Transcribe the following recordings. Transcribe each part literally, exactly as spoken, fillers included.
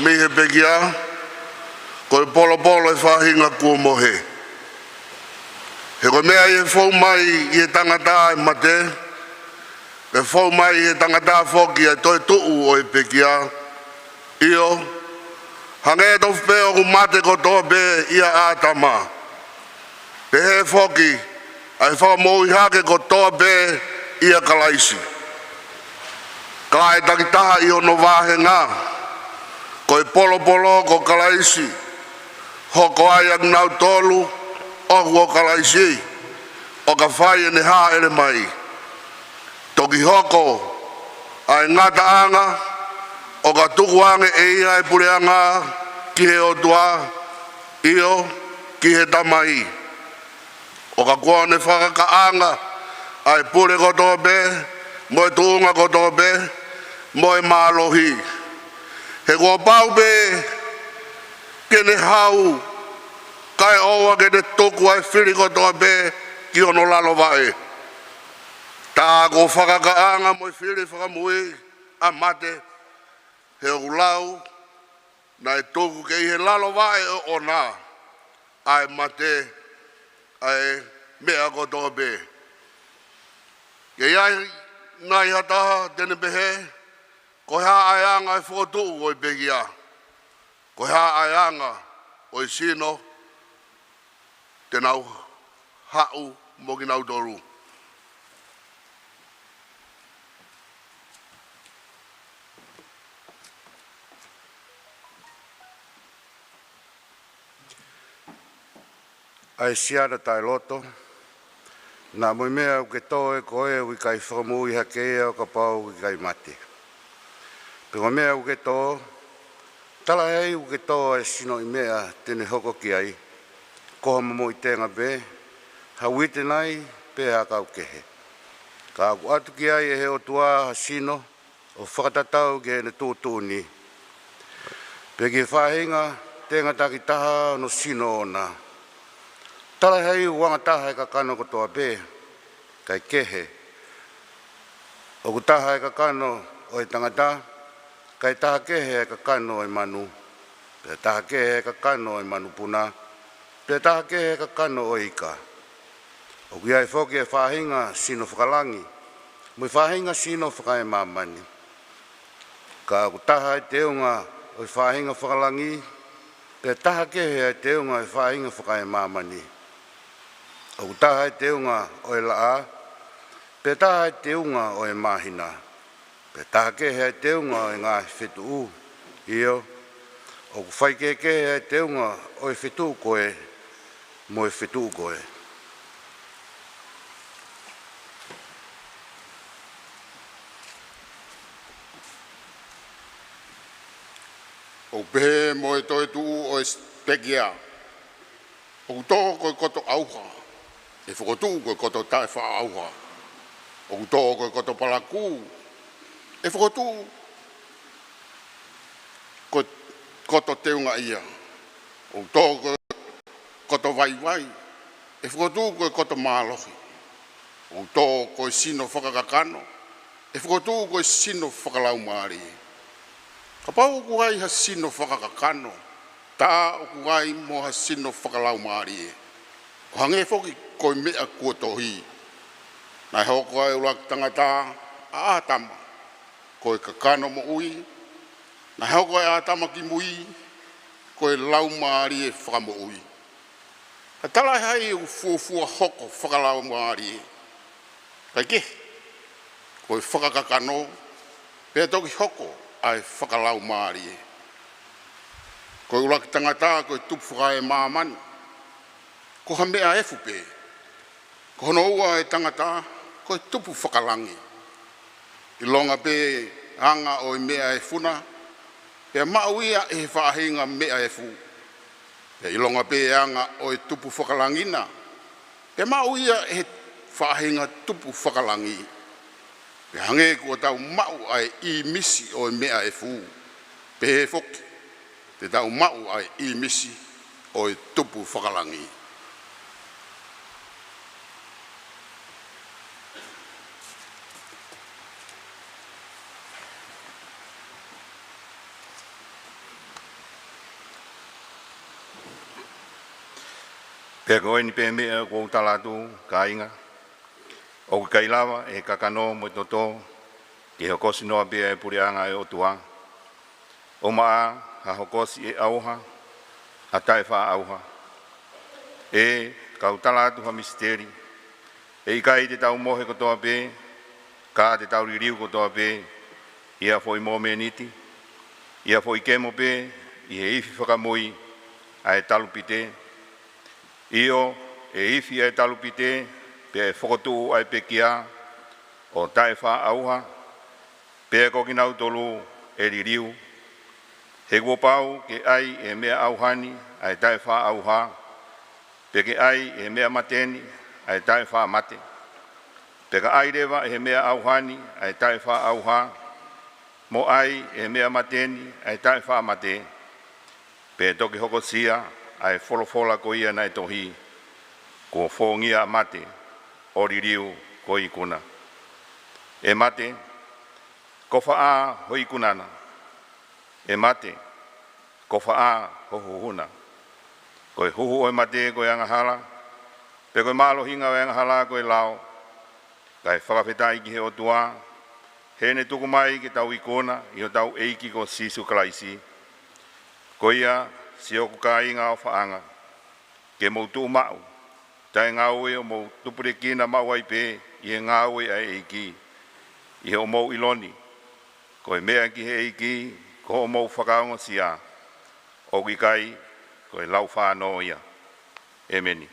ʻi he pekia, ko e polopolo ʻa e faʻahinga kuo mohe. He ko e meʻa ʻi he fou mai ʻi he tangata ʻa e mate, ʻe fou mai ʻi he tangata foki ʻa e toetuʻu ʻo e pekia. ʻIo, hangē tofu pē ʻoku mate kotoa pē ʻia ʻĀtama, pehē foki ʻa e fakamoʻui hake kotoa pē ʻia Kalaisi. Ka ʻe takitaha ʻi hono vāhenga, ko e polopolo ko Kalaisi, hoko ai ʻa kinautolu ʻoku ʻo Kalaisi, ʻo ka fai ʻene hāʻele mai. Toki hoko ʻa e ngataʻanga, ʻo ka tuku ange ʻe ia ʻa e puleʻanga ki he ʻOtua, ʻio, ki he Tamai. ʻO ka kuo ne fakakakaʻanga ʻa e pule kotoa pē, mo e tuʻunga kotoa pē, mo e mālohi. He kuo pau pē ke ne hau, kae ʻoua ke ne tuku ʻa e fili kotoa pē ki hono lalo vaʻe. Tā kuo fakakakaʻanga mo e fili fakamui ʻa mate, he ʻoku lau, naʻe tuku ke ʻi he lalo vaʻe ʻoʻona ʻa e mate, ʻa e meʻa kotoa pē. Ke ʻi ai nai ha taha te ne pehē, ko e hā ʻa e anga ʻo e fokotuʻu ʻo e pekia? Ko e hā ʻa e anga ʻo e sino te nau haʻu mo kinautolu? ʻA e siana taʻeloto, naʻa mo e meʻa ʻoku ke tō ē ko ē ʻoku ʻikai fakamoʻui hake ia ʻo kapau ʻoku ʻikai mate. Pea ko e meʻa ʻoku ke tō, talaʻehai ʻoku ke tō ʻa e sino ʻi meʻa te ne hoko ki ai, ko ha momoʻi tenga pē, ha uite nai, pe ha ʻakau kehe. Ka ʻoku ʻatu ki ai ʻe he ʻOtua ha sino, ʻo fakatatau ki heʻene tuʻutuʻuni, pea ki he faʻahinga tenga takitaha hono sino ʻoʻona. Talaʻehai ʻoku anga taha ʻa e kakano kotoa pē, kae kehe. ʻOku taha ʻa e kakano ʻo e tangata, kae taha kehe ʻa e kakano ʻo e manu, pea taha kehe ʻa e kakano ʻo e manupuna, pea taha kehe ʻa e kakano ʻo e ika. ʻOku ʻi ai foki ʻa e faʻahinga sino fakalangi, mo e faʻahinga sino fakaemāmani. Ka ʻoku taha ʻa e teunga ʻo e faʻahinga fakalangi, pea taha kehe ʻa e teunga ʻo e faʻahinga fakaemāmani. ʻOku taha ʻa e teunga ʻo e laʻā, pea taha ʻa e teunga ʻo e māhina, pea taha kehe ʻa e teunga ʻo e ngaahi fetuʻu. ʻIo, ʻoku faikehekehe ʻa e teunga ʻo e fetuʻu ko ē mo e fetuʻu ko ē. ʻOku pehē mo e toetuʻu ʻo e pekia, ʻoku tō ko e koto ʻauha, ʻe fokotuʻu ko e koto taʻefaʻaʻauha. ʻOku tō ko e koto palakū, ʻe fokotuʻu ko e koto teungaʻia. ʻOku tō ko e koto vaivai, ʻe fokotuʻu ko e koto mālohi. ʻOku tō ko e sino fakakakano, ʻe fokotuʻu ko e sino fakalaumālie. Kapau ʻoku ʻi ai ha sino fakakakano, tā ʻoku ʻi ai mo ha sino fakalaumālie, ʻo hangē foki ko e meʻa kuo tohi: Naʻe hoko ʻa e ʻuluaki tangata, ʻa ʻĀtama, ko e kakano moʻui. Naʻe hoko ʻa ʻĀtama kimui, ko e laumālie fakamoʻui. Ka talaʻehai ʻoku fuofua hoko fakalaumālie, kae kehe, ko e fakakakano, pea toki hoko ʻa e fakalaumālie. Ko e ʻuluaki tangata ko e tupu fakaemāmani, ko ha meʻa efu pē. Ko hono ua ʻo e tangata, ko e tupu fakalangi. ʻIlonga pē anga ʻo e meʻa efu na, pea maʻu ia ʻe he faʻahinga meʻa efu. Pea ʻilonga pē anga ʻo e tupu fakalangi na, pea maʻu ia ʻe he faʻahinga tupu fakalangi. Pea hangē kuo tau maʻu ʻa e ʻīmisi ʻo e meʻa efu, pehē foki te tau maʻu ʻa e ʻīmisi ʻo e tupu fakalangi. Pea ko eni pē meʻa ʻoku ou tala atu, kāinga, ʻoku ʻikai lava ʻe he kakano mo e toto ke hokosi noa pē ʻa e puleʻanga ʻo e ʻOtua. ʻOmai ha hokosi ʻe ʻauha, ʻa taʻefaʻaʻauha. ʻE, kau tala atu ha misiteli. ʻE ʻikai te tau mohe kotoa pē, ka te tau liliu kotoa pē ʻi ha foʻi momeniti, ʻi ha foʻi kemo pē, ʻi he ifi fakamui ʻa e talupite. ʻIo, ʻe ifi ʻa e talupite, pea ʻe fokotuʻu ʻa e pekia ʻo taʻefaʻaʻauha, pea ko kinautolu ʻe liliu. He kuo pau ke ʻai ʻe he meʻa ʻauha ni ʻa e taʻefaʻaʻauha, pea ke ʻai ʻe he meʻa mate ni ʻa e taʻefaʻamate. Pea ka ʻai leva ʻe he meʻa ʻauha ni ʻa e taʻefaʻaʻauha, mo ʻai ʻe he meʻa mate ni ʻa e taʻefaʻamate, pea toki hokosia ʻa e folofola ko ia naʻe tohi, kuo fōngia ʻa mate ʻo liliu ko e ikuna. ʻE mate, ko fē ʻa ho ikuna na? ʻE mate, ko fē ʻa ho huhu na? Ko e huhu ʻo e mate ko e angahala, pea ko e mālohinga ʻo e angahala ko e lao. Kae fakafetaʻi ki he ʻOtua, heʻene tuku mai ke tau ikuna ʻi hotau ʻEiki ko Sīsū Kalaisi. Ko ia, siʻoku kāinga ʻofaʻanga, ke mou tuʻu maʻu, taʻengaue ʻo mou tupulekina maʻu ai pē ʻi he ngāue ʻa e ʻEiki, ʻi hoʻomou ʻilo ni, ko e meʻa ki he ʻEiki ko hoʻomou fakaongosia, ʻoku ʻikai ko e laufānō ia. ʻEmeni.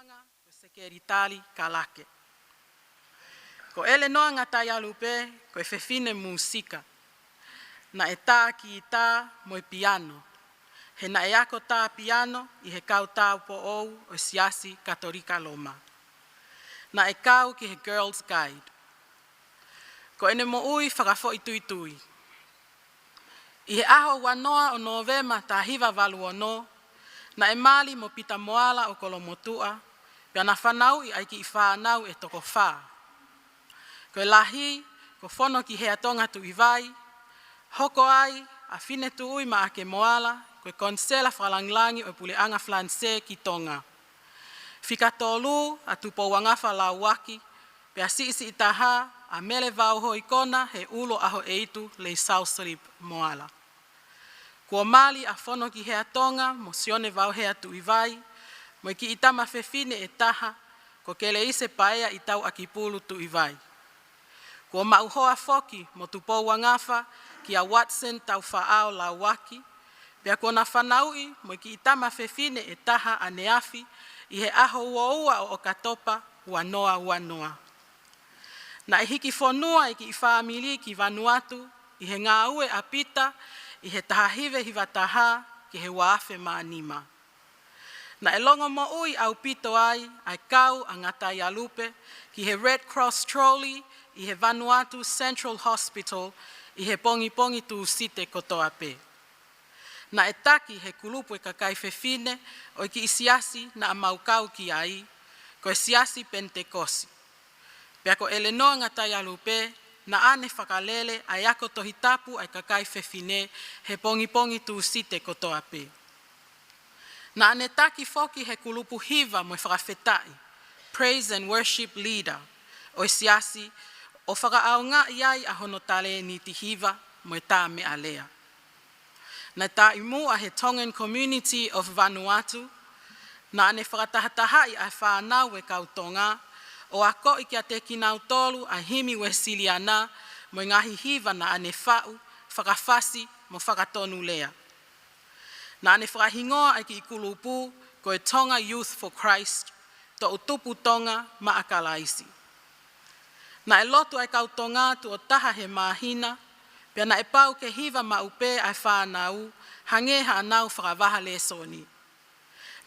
Ko Sekelitali Kalake. Ko ʻElenoa Ngataialupe ko e fefine mūsika. Naʻe tā kitā mo e piano. He naʻe ako tā piano ʻi he kau tāupoʻou ʻo e Siasi Katolika Loma. Naʻe kau ki he Girls Guide. Ko ʻene moʻui fakafoʻituitui. ʻI he ʻaho ua noa ʻo Nōvema taha hiva valu ono, naʻe mali mo Pita Moala ʻo Kolomotuʻa, pea na fanauʻi ʻa e kiʻi fānau ʻe toko fā. Ko e lahi, ko Fonokiheatonga Tuʻivai, hoko ai ʻa Finetuʻui Maʻake Moala, ko e konisela fakalāngilangi ʻo e Puleʻanga Falanisē ki Tonga. Fika tolu, ʻa Tupou Angafa Lauaki, pea siʻisiʻi taha, ʻa Mele Vauhoikona Heʻulo ʻAhoʻeitu Leisau Sleep Moala. Kuo mali ʻa Fonokiheatonga mo Sione Vauhea Tuʻivai, mo e kiʻi tama fefine ʻe taha, ko Keleise Paea ʻi Tauʻakipulu Tuʻivai. Kuo maʻu hoa foki mo Tupou Angafa kia Watson Taufaʻao Lauaki, pea kuo na fanauʻi mo e kiʻi tama fefine ʻe taha ʻaneafi ʻi he ʻaho ua ua ʻo ʻOkatopa ua noa ua noa. Naʻe hiki fonua e kiʻi fāmili ki Vanuatu ʻi he ngāue ʻa Pita ʻi he taha hiva hiva taha ki he ua afe mā nima. Naʻe longomoʻui ʻaupito ai ʻa e kau ʻa Ngataialupe ki he Red Cross Trolley ʻi he Vanuatu Central Hospital ʻi he pongipongi Tūsite kotoa pē. Naʻe taki he kulupu e kakai fefine ʻo e kiʻi siasi naʻa mau kau ki ai, ko e Siasi Penitekosi. Pea ko ʻElenoa Ngataialupe, naʻa ne fakalele ʻa e ako Tohi Tapu ʻa e kakai fefine he pongipongi Tūsite kotoa pē. Naʻa ne taki foki he kulupu hiva mo e fakafetaʻi, Praise and Worship Leader, ʻo e siasi, ʻo fakaʻaongaʻi ai ʻa hono talēniti hiva mo e tā meʻalea. Naʻe taʻimuʻa he Tongan Community of Vanuatu, naʻa ne fakatahatahaʻi ʻa e fānau e kau Tonga, ʻo akoʻi kiate kinautolu ʻa e himi Uēsiliana mo e ngaahi hiva naʻa ne faʻu, fakafasi mo fakatonulea. Naʻa ne fakahingoa ʻa e kiʻi kulupu ko e Tonga Youth for Christ, Toʻutupu Tonga maʻa Kalaisi. Naʻe lotu ʻa e kau Tonga tuʻo taha he māhina, pea naʻe pau ke hiva maʻu pē ʻa e fānau, hangē haʻanau fakavaha lēsoni.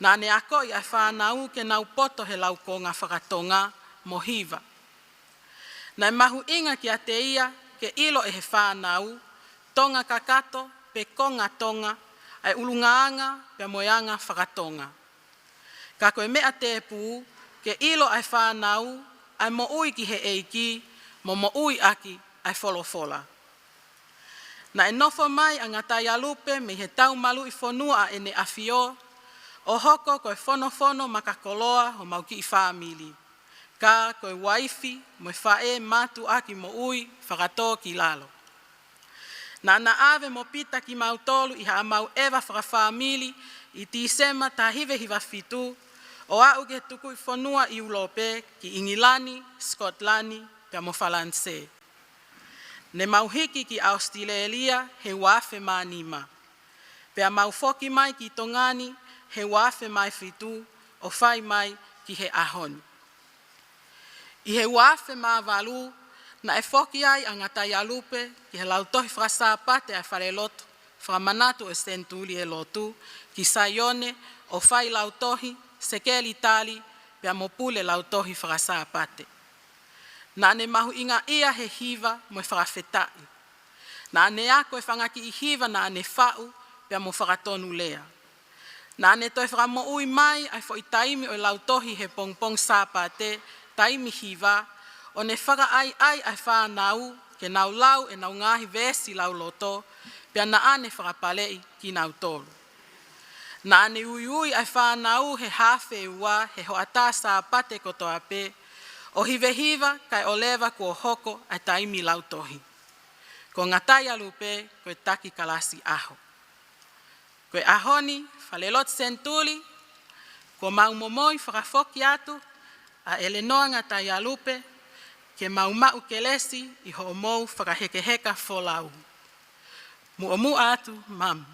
Naʻa ne akoʻi ʻa e fānau ke nau poto he laukonga faka-Tonga mo hiva. Naʻe mahuʻinga kiate ia ke ʻilo ʻe he fānau, Tonga kakato pe konga Tonga, ʻa e ʻulungaanga pea mo e anga faka-Tonga. Ka ko e meʻa tēpū, ke ʻilo ʻa e fānau ʻa e moʻui ki he ʻEiki, mo moʻui ʻaki ʻa e folofola. Naʻe nofo mai ʻa Ngataialupe mei he tau maluʻi fonua ʻa ʻEne ʻAfio, ʻo hoko ko e fonofono makakoloa homau kiʻi fāmili, ka ko e uaifi mo e faʻē mātuʻaki moʻui fakatōkilalo. Naʻa na ʻave mo Pita kimautolu ʻi haʻamau ʻeva fakafāmili ʻi Tīsema taha hiva hiva fitu, ʻo aʻu ki he tukuʻi fonua ʻIulope, ki ʻIngilani, Sikotilani, pea mo Falanisē. Ne mau hiki ki ʻAositelēlia he ua afe mā nima. Pea mau foki mai ki Tonga ni he ua afe mā fitu ʻo fai mai ki he ʻaho ni. ʻI he ua afe mā valu, naʻe foki ai ʻa Ngataialupe ki he lautohi faka-Sāpate ʻa e Falelotu Fakamanatu ʻo e Senituli ʻo e Lotu ki Saione ʻo fai lautohi, sekelitali, pea mo pule lautohi faka-Sāpate. Naʻa ne mahuʻingaʻia he hiva mo e fakafetaʻi. Naʻa ne ako e fanga kiʻi hiva naʻa ne faʻu pea mo fakatonulea. Naʻa ne toe fakamoʻui mai ʻa e foʻi taimi ʻo e lautohi he pongipongi Sāpate, taimi hiva, ʻo ne fakaʻaiʻai ʻa e fānau ke nau lau ʻenau ngaahi veesi lauloto, pea naʻa ne fakapaleʻi kinautolu. Naʻa ne uiui ʻa e fānau he haafe ua he hoʻatā Sāpate kotoa pē, ʻo hivehiva kae ʻoleva kuo hoko ʻa e taimi lautohi. Ko Ngataialupe ko e taki kalasi ʻaho. Ko e ʻaho ni, Falelotu Senituli, kuo mau momoi fakafoki atu ʻa ʻElenoa Ngataialupe, ke mau maʻu kelesi ʻi hoʻomou fakahekeheka folau. Muʻomuʻa atu, Mum.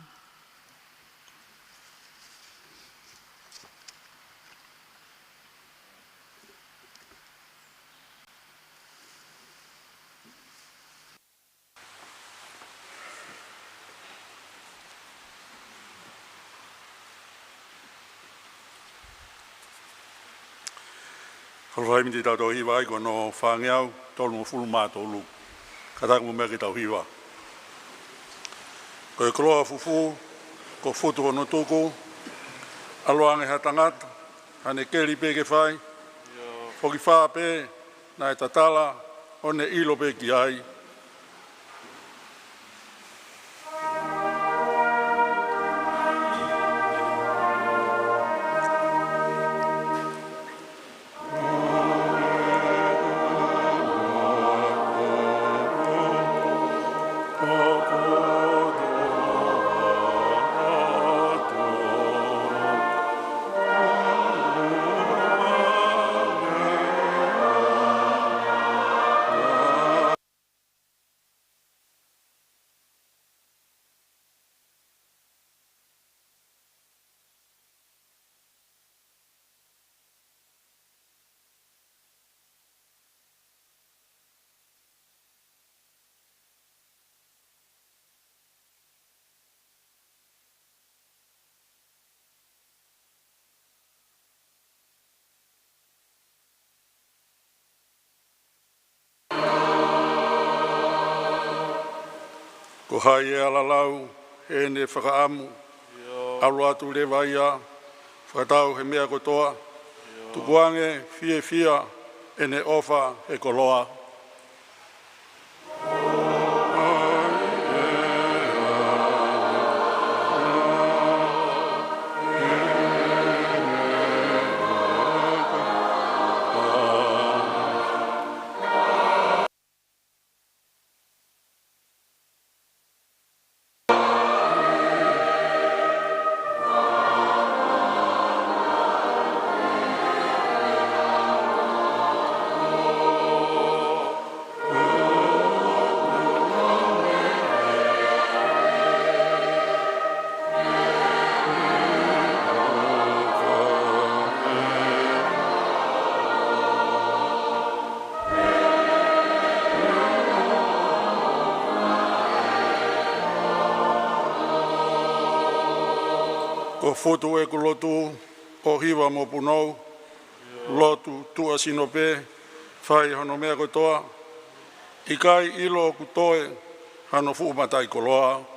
Ko e fai miti tau tau hiva ai ko hono fāngeau tolungofulu mā tolu. Kātaki mo meʻa ke tau hiva. Ko e koloa fufū, ko e futu hono tuku, ʻalu ange ha tangata, haʻane keli pē ke fai, foki fā pē, naʻe tatala, ʻo ne ʻilo pē ki ai. Ko hai ʻe ala lau heʻene fakaʻamu, ʻalu atu leva ia, fakatau he meʻa kotoa, tukuange fiefia ʻene ʻofa he koloa. Ko e futu ʻeku lotu, ʻo hiva mo punou, lotu tuʻasino pē, fai hono meʻa kotoa, ʻikai ʻilo ʻoku toe hano fuʻu mataʻikoloa.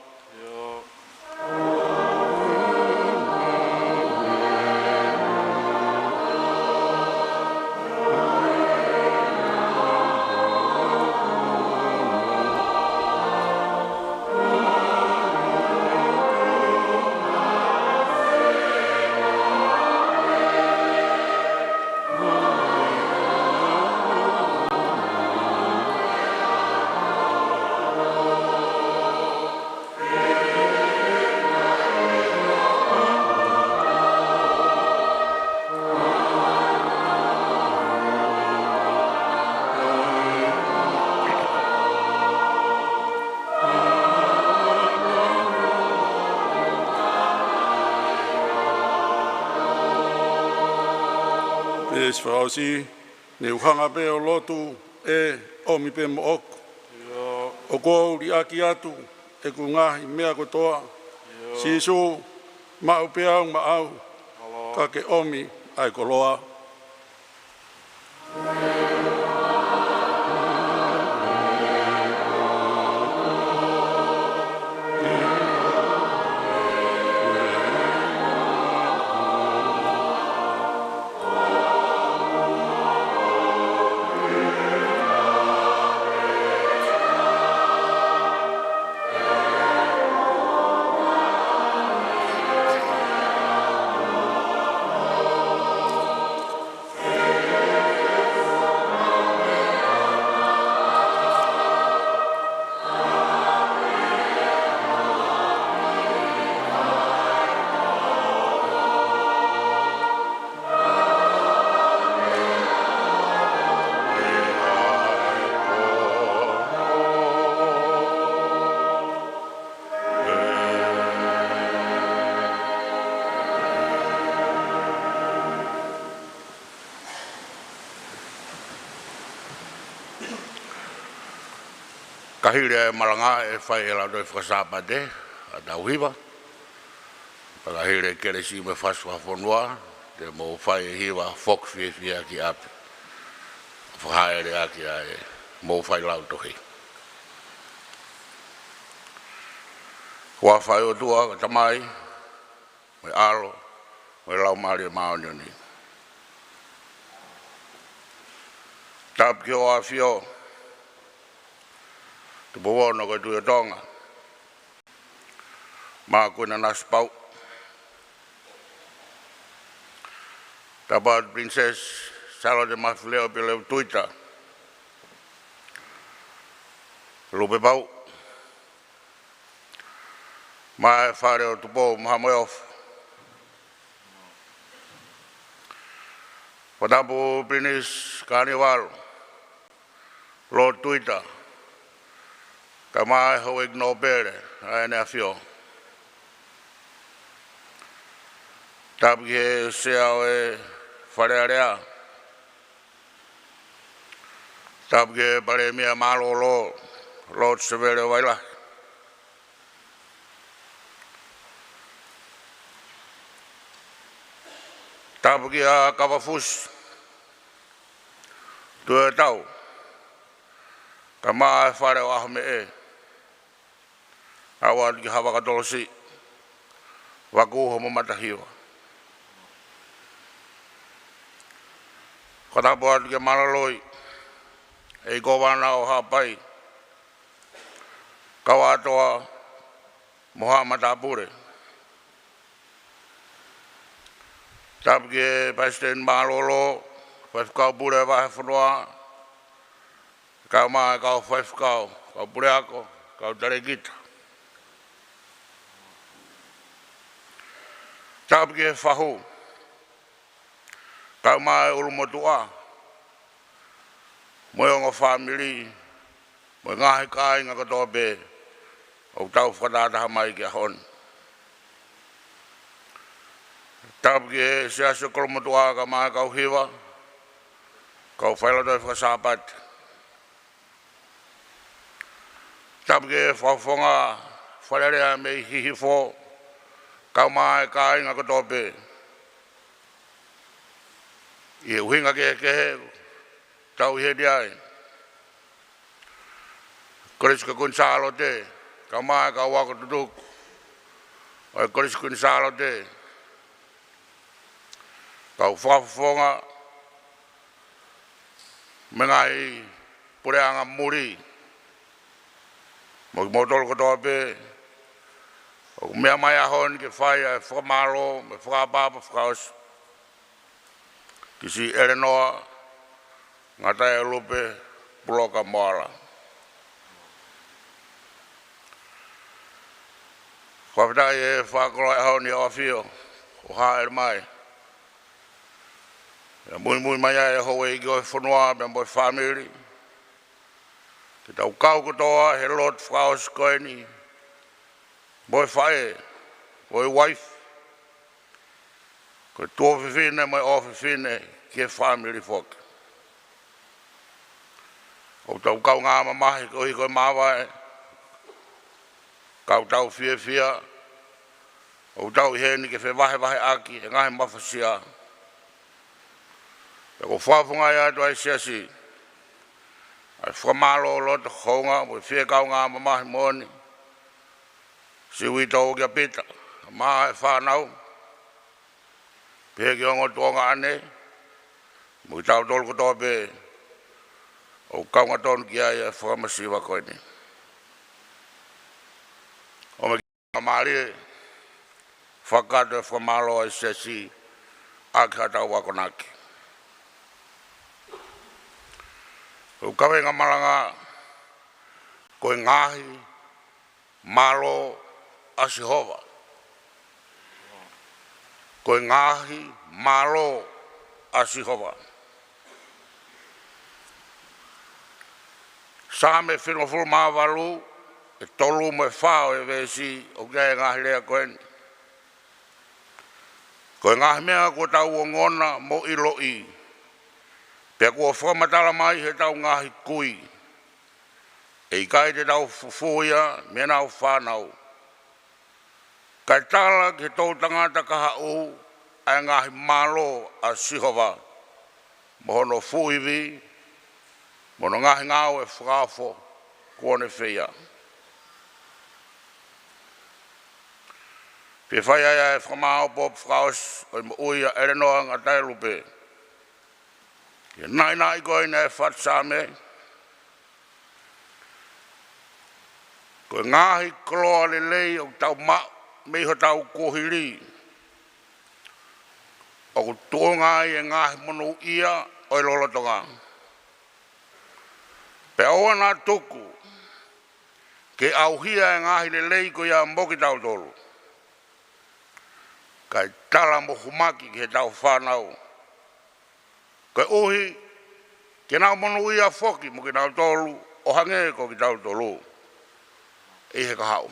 Pea ʻosi fakaʻosi, ne u hanga pē ʻo lotu, ʻe ʻomi pē moʻoku. ʻOku ou liʻaki atu ʻeku ngaahi meʻa kotoa. Sīsū, maʻu pē au maʻau, ka ke ʻomi ʻa e koloa. Ka hili ʻa e malanga ʻe fai ʻe he Lautohi Fakasāpate ʻa e tauhiva. Pea ka hili e kelesi mo e fakafonua, te mou fai e hiva Foki Fiefia ki ʻapi. Fakaʻeleʻaki ʻa e mou failautohi. Huafa ʻo e ʻOtua ko e Tamai, mo e ʻAlo, mo e Laumālie Māʻoniʻoni. Tapu ki hoʻo ʻAfio, Tupou Ono ko e Tuʻi ʻo Tonga, mo Kuini Nanasipauʻu. Tapu atu Princess Sālote Mafileʻo Pileʻu Tuita Lupepauʻu, mo e Fale ʻo Tupou mo Haʻa Moheofo. Fakatapu Pilinisi Kānivalu Lord Tuita, kae ʻumaʻā e Houʻeiki Nōpele ʻa ʻEne ʻAfio. Tapu ki he Sea ʻo e Fale Alea. Tapu ki he Palēmia mālōlō, Lord Sevele Vailahi. Tapu kia Kavafusi Tuʻiʻatau, kae ʻumaʻā e Fale ʻo ʻAhomeʻe. ʻAlu atu ki Havakatolosi, Vakuho mo Matahiva. Fakatapu atu kia Malaloi, ʻEiki Kōvana ʻo Haʻapai, Kauʻatoa mo Haʻa Matāpule. Tapu ki he Palesiteni mālōlō, Faifekau Pule Vahefonua, kae ʻumaʻā e kau faifekau, kau puleako, kau talēkita. Tapu ki he fahu, kae ʻumaʻā e ʻulumotuʻa, mo e ongo fāmili, mo e ngaahi kāinga kotoa pē ʻoku tau fakatahataha mai ki he ʻaho ni. Tapu ki he Siasi ʻo Kolomotuʻa kae ʻumaʻā e kau hiva, kau failautohi fakasāpate. Tapu ki he fakafofonga Fale Alea mei Hihifo, kae ʻumaʻā e kāinga kotoa pē. ʻI he ʻuhinga kehekehe, tau ʻi heni ai. Kolisi ko Kuini Sālote, kae ʻumaʻā e kau ako tutuku ʻo e Kolisi Kuini Sālote, kau fakafofonga mo e ngaahi puleʻanga muli, mo kimoutolu kotoa pē ʻoku meʻa mai he ʻaho ni ke fai ʻa e fakamālō mo e fakaʻapaʻapa fakaʻosi ki Siʻi ʻElenoa Ngataeʻulupe Puloka Moala. Fakafetaʻi e fakakoloa he ʻaho ni ʻo e ʻAfio ʻo hāʻele mai. ʻIo, muimui mai ai e houʻeiki ʻo e fonua pea mo e fāmili, ke tau kau kotoa he lotu fakaʻosi ko eni, mo e faʻē, mo e uaifi, ko e tuofefine mo e ʻofefine ki he fāmili foki. ʻOku tau kaungā mamahi koeʻuhi ko e māvae, ka ʻoku tau fiefia ʻoku tau ʻi heni ke fevahevaheʻaki e ngaahi mafasia. Pea ʻoku fakafofongaʻi atu ʻe he Siasi ʻa e fakamālō loto houngaʻia mo e fie kaungā mamahi moʻoni, siʻi uitou kia Pita, mo e fānau, pehē ki he ongo tuongaʻane, mo kitautolu kotoa pē ʻoku kaunga tonu ki ai e fakamasiva ko eni. ʻOmai ke mālie, fakakakato e fakamālō ʻa e Siasi ʻaki haʻatau akonaki. Ko e kaveinga malanga, ko e ngaahi mālō ʻa Sihova. Ko e ngaahi mālō ʻa Sihova. Saame fitungofulu mā valu, e tolu mo e fā ʻo e veesi ʻoku ʻi ai e ngaahi lea ko eni. Ko e ngaahi meʻa kuo tau ongona mo ʻiloʻi, pea kuo fakamatala mai heʻetau ngaahi kui, ʻe ʻikai te tau fufū ia mei heʻenau fānau. Kae tala ki he toʻutangata kahaʻu ʻa e ngaahi mālō ʻa Sihova, mo hono fuʻu ivi, mo hono ngaahi ngāue fakaofo kuo ne feia. Pea fai ai ʻa e fakamāʻopoʻopo fakaʻosi ʻo e moʻui ʻa ʻElenoa Ngataelupe. Ke naʻinaʻi ko eni ʻa e faʻu Saame: Ko e ngaahi koloa lelei ʻoku tau maʻu mei hotau kuohili, ʻoku tuʻunga ai e ngaahi monūʻia ʻo e lolotonga. Pea ʻoua naʻa tuku ke ʻauhia e ngaahi lelei ko ia mo kitautolu, kae tala mo humaki ki heʻetau fānau, koeʻuhi ke nau monūʻia foki mo kinautolu ʻo hangē ko kitautolu ʻi he kahaʻu.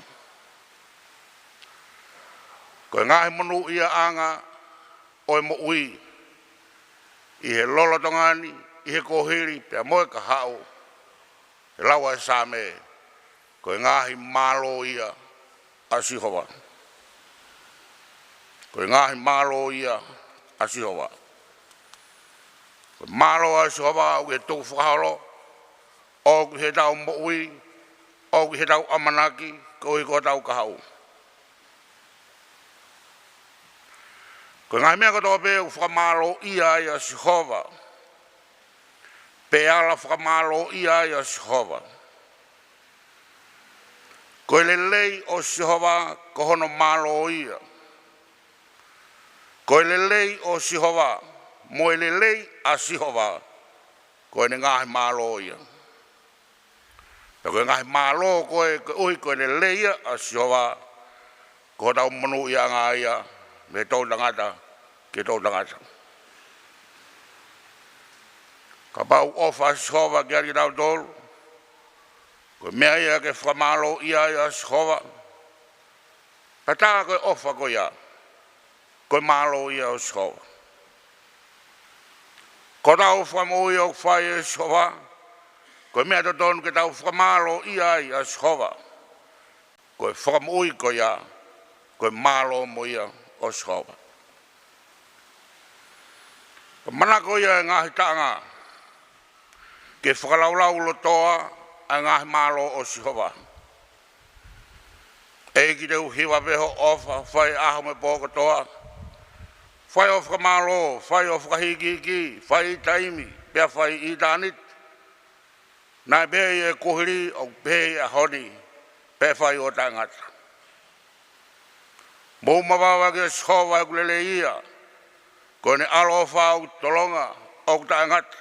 Ko e ngaahi monūʻiaʻanga ʻo e moʻui ʻi he lolotonga ni, ʻi he kuohili pea mo e kahaʻu, ʻe lau ʻa e Saame, ko e ngaahi mālō ia ʻa Sihova. Ko e ngaahi mālō ia ʻa Sihova. Ko e mālō ʻa Sihova ʻoku ʻi he tukufakaholo, ʻoku ʻi heʻetau moʻui, ʻoku ʻi heʻetau ʻamanaki, koeʻuhi ko hotau kahaʻu. Ko e ngaahi meʻa kotoa pē ʻoku fakamālōʻia ai ʻa Sihova, pe ala fakamālōʻia ai ʻa Sihova. Ko e lelei ʻo Sihova ko hono mālō ia. Ko e lelei ʻo Sihova, mo e lelei ʻa Sihova, ko ʻene ngaahi mālō ia. Pea ko e ngaahi mālō ko ē, koeʻuhi ko e lelei ia ʻa Sihova, ko hotau monūʻiaʻanga ia mei he toʻutangata ki he toʻutangata. Kapau ʻofa ʻa Sihova kiate kitautolu, ko e meʻa ia ke fakamālōʻia ai ʻa Sihova, pea tā ko e ʻofa ko ia, ko e mālō ia ʻo Sihova. Ko hotau fakamoʻui ʻoku fai ʻe Sihova, ko e meʻa totonu ke tau fakamālōʻia ai ʻa Sihova. Ko e fakamoʻui ko ia, ko e mālō mo ia ʻo Sihova. Ko e manako ia ʻa e ngaahi taʻanga ke fakalaulaulotoa ʻa e ngaahi mālō ʻo Sihova. ʻEiki, te u hiva pē hoʻo ʻofa, fai ʻaho mo e pō kotoa. Fai hoʻo fakamālō, fai hoʻo fakahīkihiki, fai ʻi taimi, pea fai ʻi ʻitāniti. Naʻe pehē ʻi he kuohili, ʻoku pehē ʻi he ʻaho ni, pea fai ʻo taʻengata. Mou mavava kia Sihova, he ʻoku lelei ia, ko ʻene ʻaloʻofa ʻoku tolonga ʻoku taʻengata.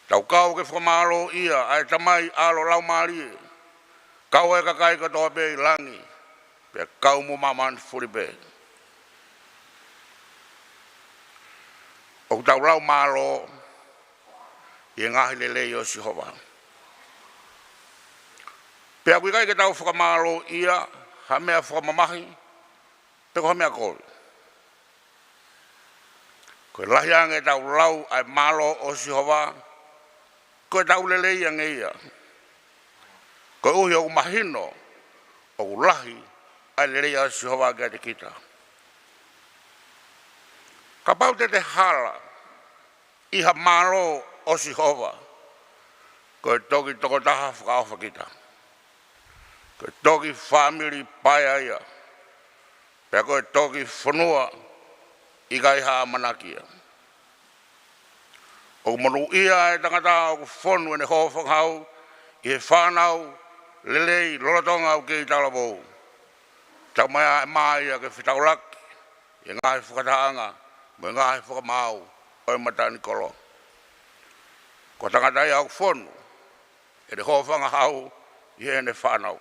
Tau kau ke fakamālōʻia ʻa e Tamai, ʻAlo, Laumālie, kau e kakai kotoa pē ʻi langi, pea kau mo māmani fuli pē. ʻOku tau lau mālō ʻi he ngaahi lelei ʻo Sihova. Pea ʻoku ʻikai ke tau fakamālōʻia ha meʻa fakamamahi, pe ko ha meʻa kovi. Ko e lahi ange ʻetau lau ʻa e mālō ʻo Sihova, ko ʻetau lelei ange ia. Koeʻuhi ʻoku mahino ʻoku lahi ʻa e lelei ʻa Sihova kiate kita. Kapau te te hala ʻi ha mālō ʻo Sihova, ko e toki tokotaha fakaʻofa kita. Ko e toki fāmili paea ia. Pea ko e toki fonua ʻikai ha ʻamanaki ia. ʻOku monūʻia e tangata ʻoku fonu ʻene hōfangahau ʻi he fānau lelei lolotonga ʻoku kei talavou. Taumaiā ʻe mā ia ke fetaulaki ʻi he ngaahi fakatahaʻanga mo e ngaahi fakamaau ʻo e matanikolo. Ko e tangata ia ʻoku fonu ʻene hōfangahau ʻi heʻene fānau.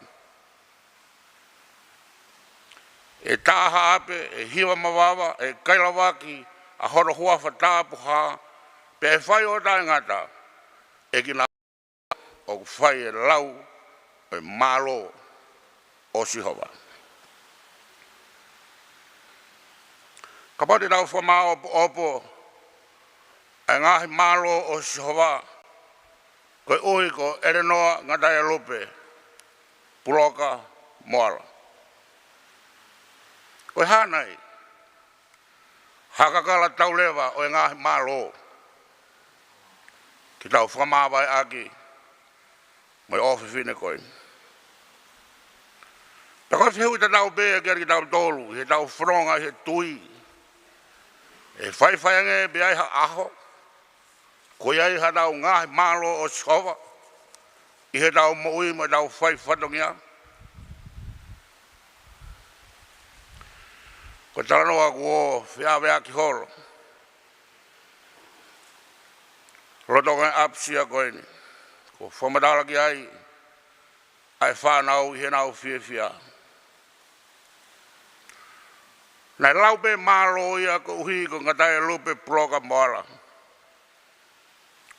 ʻE taʻahaʻape, ʻe hiva mavava, ʻe kailavaki ʻa hono huafa tapuhā, pea ʻe fai ʻo taʻengata, ʻe kinautolu ʻoku fai e lau ʻo e mālō ʻo Sihova. Kapau te tau fakamāʻopoʻopo ʻa e ngaahi mālō ʻo Sihova, koeʻuhi ko ʻElenoa Ngataealupe Puloka Moala. Ko e hā nai? Ha kakala tau leva ʻo e ngaahi mālō. ke tau fakamāvaeʻaki mo e ʻofefine ko eni. Pea ko e fehuʻi tatau pē kiate kitautolu, ʻi heʻetau fononga ʻi he tui, ʻe faifai ange pē ʻi ha ʻaho, ko ia ʻi haʻatau ngaahi mālō ʻo Sihova, ʻi heʻetau moʻui mo ʻetau fai fatongia. Ko e talanoa kuo feʻaveʻaki holo lolotonga e ʻapisia ko eni, kuo fakamatala ki ai ʻa e fānau ʻi heʻenau fiefia. Naʻe lau pē mālō ia koeʻuhi ko Ngataelupe Puloka Moala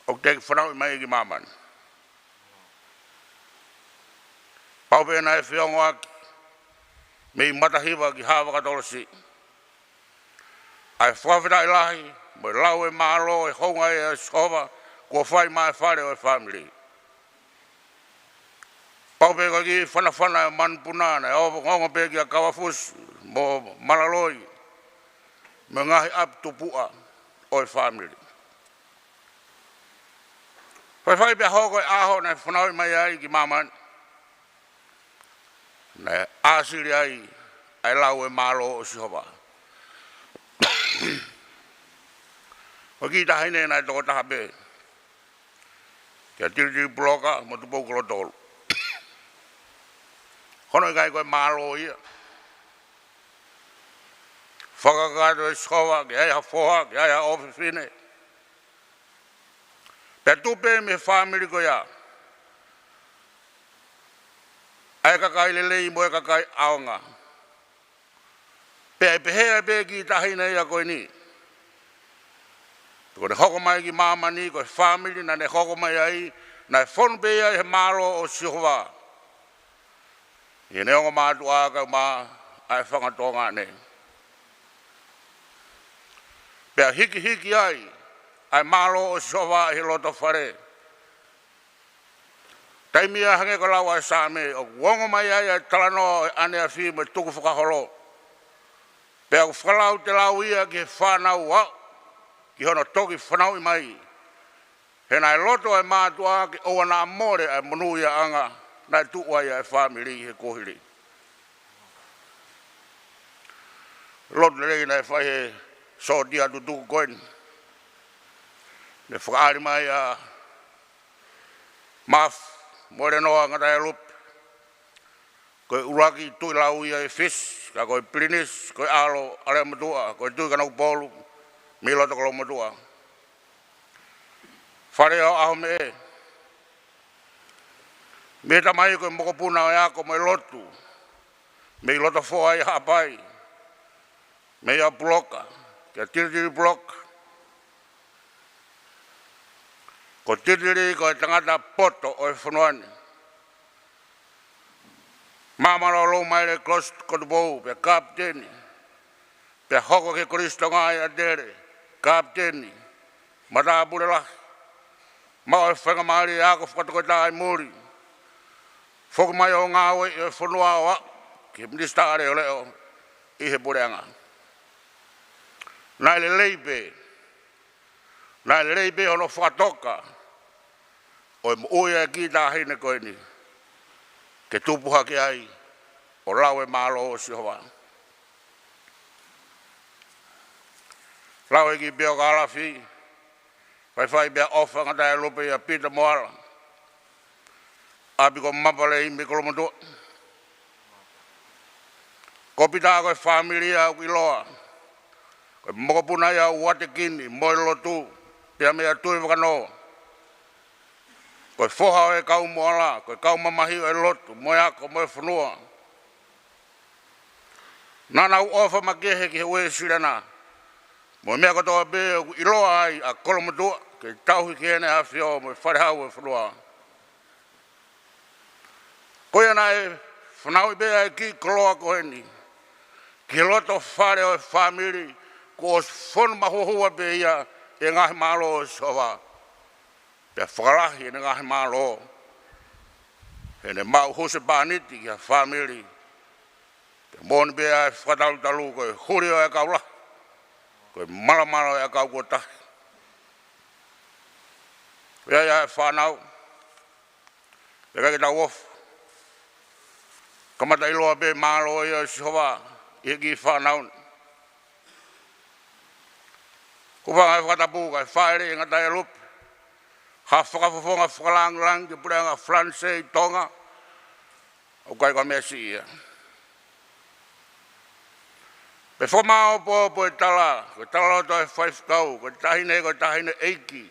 ʻoku teʻeki fanauʻi mai ki māmani. Pau pē naʻe feongoʻaki mei Matahiva ki Havakatolosi ʻa e fakafetaʻi lahi mo e lau e mālō e hounga ʻa Sihova kuo fai maʻa e fale ʻo e fāmili. Pau pē ko e kiʻi fanafana e manupuna naʻe ongoongo pē kia Kauafusi mo Malaloi mo e ngaahi ʻapi tupuʻa ʻo e fāmili. Faifai pea hoko e ʻaho naʻe fanauʻi mai ai ki māmani, naʻe ʻāsili ai ʻa e lau e mālō ʻo Sihova. Ko e kiʻi taʻahine naʻe tokotaha pē, kia Tilitili Puloka mo Tupou Kolotolu. Hono ʻikai ko e mālō ia? Fakakakato ʻe Sihova ke ʻi ai ha foha, ke ʻi ai ha ʻofefine, pea tupu pē mei he fāmili ko ia ʻa e kakai lelei mo e kakai ʻaonga. Pea ʻe pehē ai pē kiʻi taʻahine ia ko eni, ko ʻene hoko mai ki māmani, ko e fāmili naʻa ne hoko mai ai, naʻe fonu pē ia ʻi he mālō ʻo Sihova ʻi heʻene ongo mātuʻa kae ʻumaʻā ʻa e fanga tuongaʻane. Pea hikihiki ai ʻa e mālō ʻo Sihova ʻi he loto fale. Taimi ia, hangē ko e lau ʻa e Saame, ʻoku ongo mai ai ʻa e talanoa ʻo e ʻaneafi mo e tukufakaholo. Pea ʻoku fakalau telau ia ki he fānau ʻo aʻu ki hono toki fanauʻi mai, he naʻe loto ʻa e mātuʻa ke ʻoua naʻa mole ʻa e monūʻiaʻanga naʻe tuʻu ai ʻa e fāmili he kuohili. Lotu lelei naʻe fai he sōtia tutuku ko eni. Ne fakaʻali mai ʻa Mafi mo Lenoa Ngataelupe, ko e ʻuluaki Tuʻi Lauia ʻi Fisi, ka ko e Pilinisi ko e ʻAlo ʻa Leamotuʻa, ko e Tuʻi Kanokupolu mei loto Kolomotuʻa. Fale ʻo ʻAhomeʻe. Mei he tamai ko e mokopuna ʻo e ako mo e lotu mei Lotofoʻa ʻi Haʻapai, meia Puloka, kia Tilitili Puloka. Ko Tilitili ko e tangata poto ʻo e fonua ni. Māmālōlō mai leva Kolisi ko Tupou, pea kapiteni, pea hoko ki he Kolisi Tonga ʻi ʻAtele, kapiteni, matāpule lahi. Maʻu e faingamālie ako fakatoketā ʻi muli. Foki mai ʻo ngāueʻi e fonua ʻo aʻu ki he Minisitā Leʻoleʻo ʻi he puleʻanga. Naʻe lelei pē, naʻe lelei pē hono fakatoka ʻo e moʻui ʻa e kiʻi taʻahine ko eni, ke tupu hake ai ʻo lau e mālō ʻo Sihova. Lau e kiʻi pio kalafi, faifai pea ʻofa Ngataelupe ʻia Pita Moala, ʻapi ko Mapalei mei Kolomotuʻa. Ko Pita ko e fāmili ia ʻoku ʻiloa, ko e mokopuna ia ʻo e uatekini mo e lotu, pea meia Tuʻi Vakanoa. Ko e foha ʻo e kau Moala, ko e kau mamahi ʻo e lotu mo e ako mo e fonua. Naʻa nau ʻofa makehe ki he Uēsiliana mo e meʻa kotoa pē ʻoku ʻiloa ai ʻa Kolomotuʻa, ke tauhi ki heʻene ʻAfio mo e Fale Hau ʻo e fonua. Ko ia naʻe fanauʻi pē ʻa e kiʻi koloa ko eni ki he loto fale ʻo e fāmili, kuo ʻosi fonu mahuohua pē ia ʻi he ngaahi mālō ʻo Sihova. Pea fakalahi ʻene ngaahi mālō heʻene maʻu husepāniti ki ha fāmili. Pea moʻoni pē ʻa e fakatalutalu, ko e huli ʻo e ʻakau lahi, ko e malamala ʻo e ʻakau kuo tahi. Ko ia ia e fānau, pea ʻikai ke tau ofo. Kamata ʻiloa pē mālō ia ʻo Sihova ʻi he kiʻi fānau ni. Ko e fanga e fakatapu kae fāʻeleʻi ʻe Ngataelupe ha fakafofonga fakalāngilangi ki he puleʻanga Falanisē ʻi Tonga, ʻoku ʻikai ko ha meʻa siʻi ia. Pea fakamāʻopoʻopo e tala, ko e talaloto e faifekau, ko e taʻahine, ko e taʻahine ʻeiki,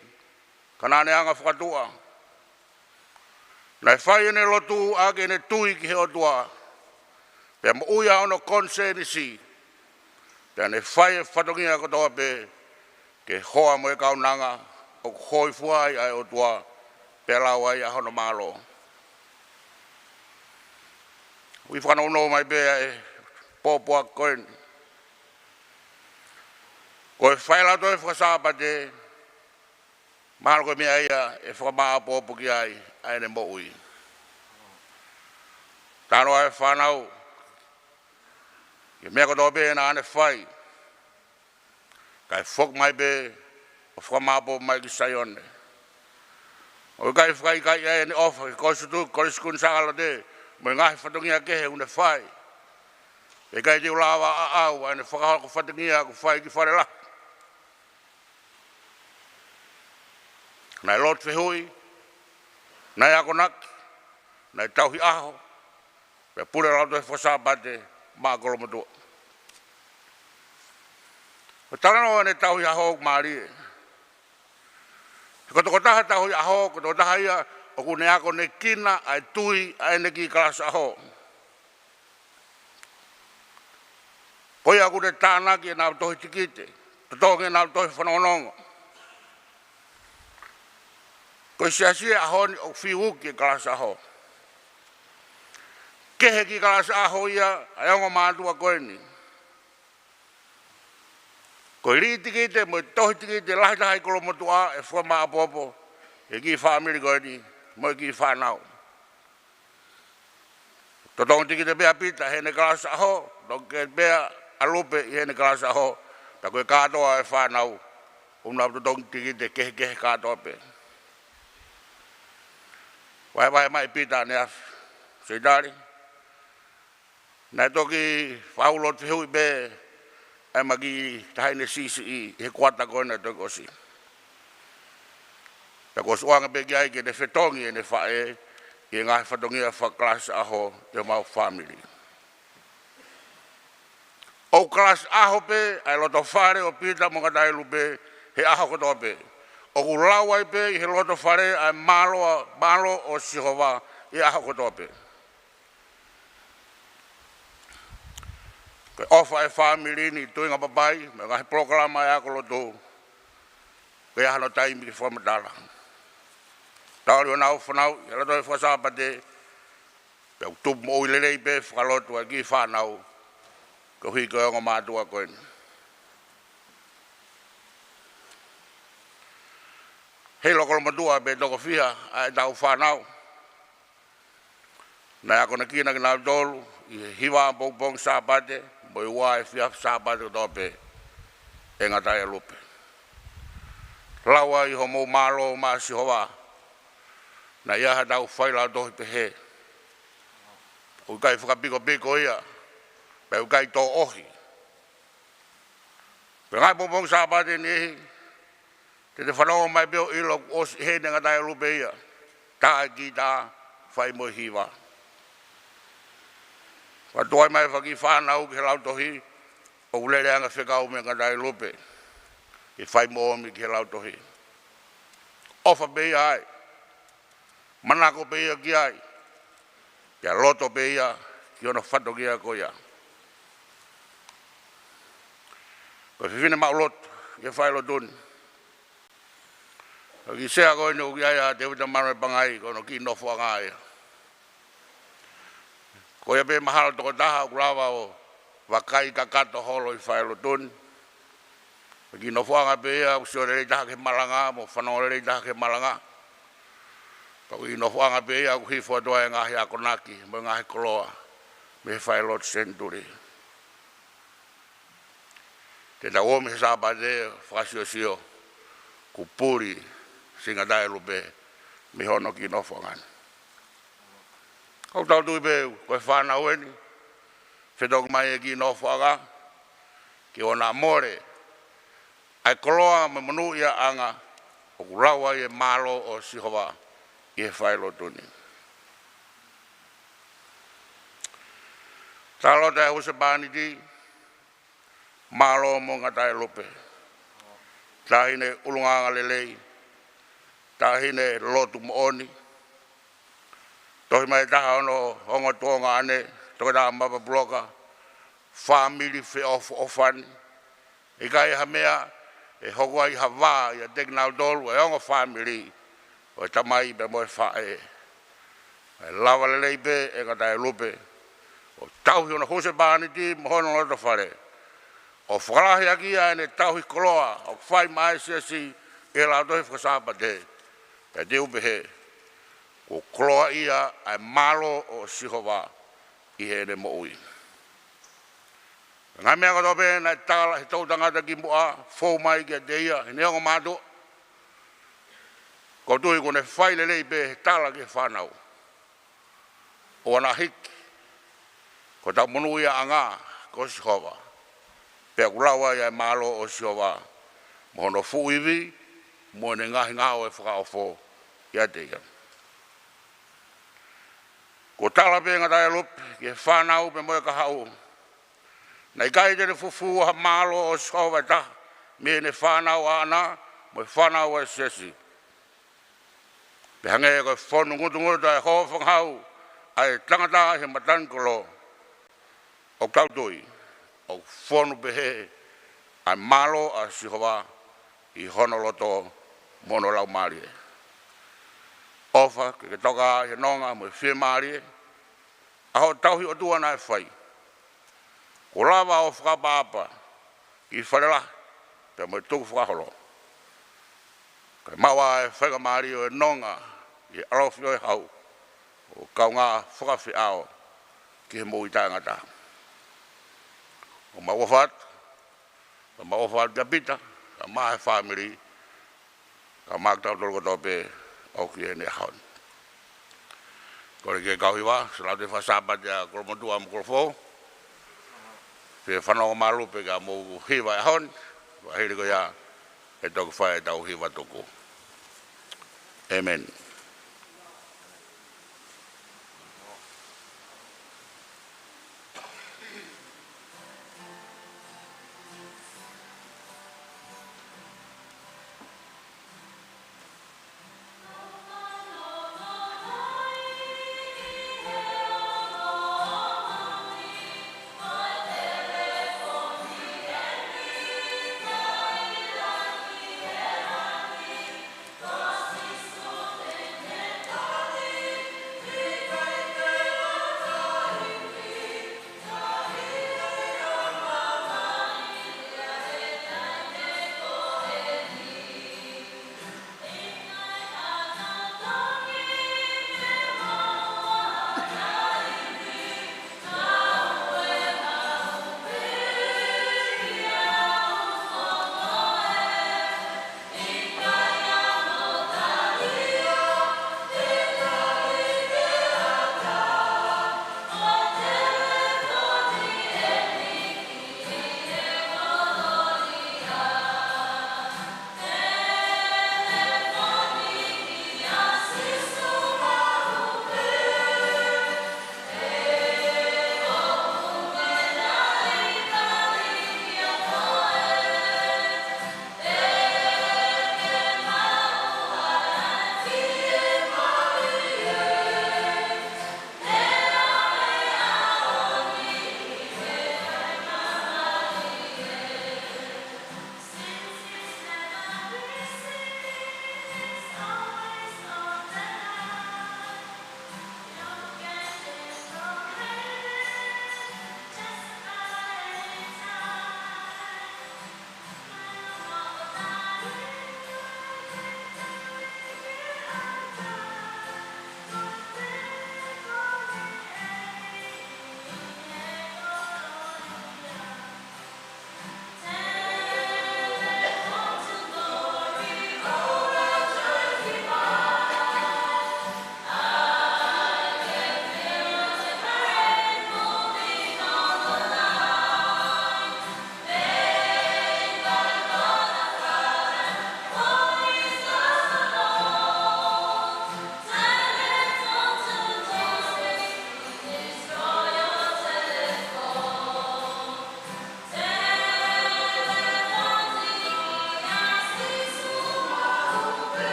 ka naʻa ne anga fakatuʻa. Naʻe fai ʻene lotu ʻaki ʻene tui ki he ʻOtua, pea moʻui ʻa hono konisēnisi, pea ne fai e fatongia kotoa pē ki he hoa mo e kaunanga ʻoku hōifua ai ʻa e ʻOtua, pea lau ai ʻa hono mālō. ʻOku ou fakanounou mai pē ʻa e pōpoaki ko eni. Ko e failautohi fakasāpate, mahalo ko e meʻa ia ʻe fakamāʻopoʻopo ki ai ʻa ʻene moʻui. Talanoa e fānau ki he meʻa kotoa pē naʻa ne fai, kae foki mai pē ʻo fakamāʻopoʻopo mai ki Saione. ʻOku ʻikai fakaʻikaiʻi ʻa ʻene ʻofa ki he Kolisi Tutuki, Kolisi Kuini Sālote, mo e ngaahi fatongia kehe ʻoku ne fai. Pea ʻikai te u lava ʻo ʻaʻau ʻa ʻene fakahoko fatongia ʻoku fai ki Falelahi. Naʻe lotu fehuʻi, naʻe akonaki, naʻe tauhi ʻaho, pea pule lautohi fakasāpate maʻa Kolomotuʻa. Ko e talanoa ʻene tauhi ʻaho ʻoku mālie. He ko e tokotaha tauhi ʻaho, ko e tokotaha ia ʻoku ne akonekina ʻa e tui ʻa ʻene kiʻi kalasi ʻaho. Ko ia ʻoku ne tānaki ʻenau tohi tikite, totongi ʻenau tohi fanongonongo. Ko e siasi ʻi he ʻaho ni ʻoku fiuʻi e kalasi ʻaho. Kehe kiʻi kalasi ʻaho ia ʻa e ongo mātuʻa ko eni. Ko e lī tikite mo e tohi tikite lahi taha ʻi Kolomotuʻa ʻe fakamāʻopoʻopo ʻe he kiʻi fāmili ko eni mo e kiʻi fānau. Totongi tikite pē ʻa Pita ʻi heʻene kalasi ʻaho, totongi pē ʻa Lupe ʻi heʻene kalasi ʻaho, pea ko e kātoa e fānau ʻoku nau totongi tikite kehekehe kātoa pē. Vahevahe mai Pita ʻaneafi, Seitani, naʻe toki fau lotu fehuʻi pē ʻa e kiʻi taʻahine siʻisiʻi ʻi he kuata ko ē naʻe toki ʻosi. Pea kuo u ʻosi ʻoange pē ki ai ke ne fetongi ʻene faʻē ʻi he ngaahi fatongia fakakalasi ʻaho ʻi homau fāmili. ʻOku kalasi ʻaho pē ʻa e loto fale ʻo Pita mo Ngataelupe he ʻaho kotoa pē. ʻOku lau ai pē ʻi he loto fale ʻa e mālō, mālō ʻo Sihova ʻi he ʻaho kotoa pē. Ko e ʻofa e fāmili ni, tuʻunga papai, mo e ngaahi polokalama e ako lotu, ko e ʻi ai hano taimi ke fakamatala. Tau ʻalu ʻo nau fanauʻi e lautohi fakasāpate, pea ʻoku tupu moʻui lelei pē fakalotu ʻa e kiʻi fānau, koeʻuhi ko e ongo mātuʻa ko eni. Heiʻilo Kolomotuʻa pe toko fiha ʻa ʻetau fānau, naʻe akonekina kinautolu ʻi he hiva pongipongi Sāpate mo e ua efiafi Sāpate kotoa pē ʻe Ngataelupe. Lau ai homou mālō maʻa Sihova, naʻe ʻi ai haʻatau failautohi pehē. ʻOku ʻikai fakapikopiko ia, pea ʻoku ʻikai tōʻohi. Pea ngaahi pongipongi Sāpate ni, te te fanongo mai pē ʻo ʻilo kuo ʻosi ʻi heni ʻa Ngataelupe ia. Tā e kītā, fai mo e hiva. Fakatuai mai faki fānau ki he lautohi, ʻoku lele ange fekau meia Ngataelupe ke fai mo ʻomi ki he lautohi. ʻOfa pē ia ai. Manako pē ia ki ai, pea loto pē ia ki hono fatongia ko ia. Ko e fefine maʻulotu ʻi he failotu ni. Ko e kiʻi sea ko eni ʻoku ʻi ai ʻa Tēvita Manuʻa Pangai, ko hono kiʻi nofoʻanga ia. Ko ia pē mahalo tokotaha ʻoku lava ʻo vakai kakato holo ʻi he failotu ni. Ko e kiʻi nofoʻanga pē ia ʻoku sio lelei taha ki he malanga, mo fanongo lelei taha ki he malanga. Pea ko e kiʻi nofoʻanga pē ia ʻoku hifo atu ai e ngaahi akonaki mo e ngaahi koloa mei he failotu senituli. Te tau ō mai he Sāpate ʻo fakasiosio kuo puli Singataelupe mei hono kiʻi nofoʻanga ni. ʻOku tau tui pē ko e fānau eni, fetoki mai e kiʻi nofoʻanga ke ʻoua naʻa mole ʻa e koloa mo e monūʻiaʻanga ʻoku lau ai e mālō ʻo Sihova ʻi he failotu ni. Tala atu e husepāniti, mālō mo Ngataelupe. Taʻahine ʻulungaanga lelei, taʻahine lotu moʻoni. Tohi mai taha hono ongo tuongaʻane, Toketā Mapa Puloka, fāmili feʻofoʻofani. ʻIkai ha meʻa ʻe hoko ai ha vā ʻiate kinautolu, e ongo fāmili ʻo e tamai pea mo e faʻē. ʻE lava lelei pē ʻe Ngataelupe ʻo tauhi hono husepāniti mo hono loto fale, ʻo fakalahi ʻaki ia ʻene tauhi koloa ʻoku fai maʻa e siasi ʻi he Lautohi Fakasāpate. Pea te u pehē, kuo koloaʻia ʻa e mālō ʻo Sihova ʻi heʻene moʻui. Ngaahi meʻa kotoa pē naʻe tala he toʻutangata kimuʻa, fou mai kiate ia, heʻene ongo mātuʻa. ʻOku ou tui kuo ne fai lelei pē he tala ki he fānau, ʻoua naʻa hiki ko hotau monūʻiaʻanga ko Sihova. Pea ʻoku lau ai ʻa e mālō ʻo Sihova mo hono fuʻu ivi, mo ʻene ngaahi ngāue fakaofo ʻiate ia. Kuo tala pē ʻe Ngataelupe ki he fānau pea mo e kahaʻu, naʻe ʻikai te ne fufū ha mālō ʻo Sihova ʻe taha mei heʻene fānau ʻaʻana mo e fānau ʻa e siasi. Pea hangē ko e fonu ngutungutu ʻa e hōfangahau ʻa e tangata ʻi he matanikolo, ʻoku tau tui ʻoku fonu pehē ʻa e mālō ʻa Sihova ʻi hono loto mo hono laumālie. ʻOfa ke ke toka ʻi he nonga mo e fiemālie ʻa hoʻo tauhi ʻOtua naʻe fai. Kuo lava ʻo fakaʻapaʻapa ki he fale lahi pea mo e tukufakaholo, kae maʻu ʻa e faingamālie ʻo e nonga ʻi he ʻalofi ʻo e hau, ʻo kaungā fakafeʻao ki he moʻui taʻengata. ʻOku mau ʻofa atu, ʻoku mau ʻofa atu kia Pita, kae ʻumaʻā e fāmili, kae ʻumaʻā kitautolu kotoa pē ʻoku ʻi heni he ʻaho ni. Kole ki he kau hiva, Siasi Lautohi Fakasāpate ʻa Kolomotuʻa mo Kolofoʻou, fie fanongo malu pē ki heʻemau hiva he ʻaho ni, pea hili ko ia ʻe toki fai ʻetau hiva tuku. ʻĒmeni.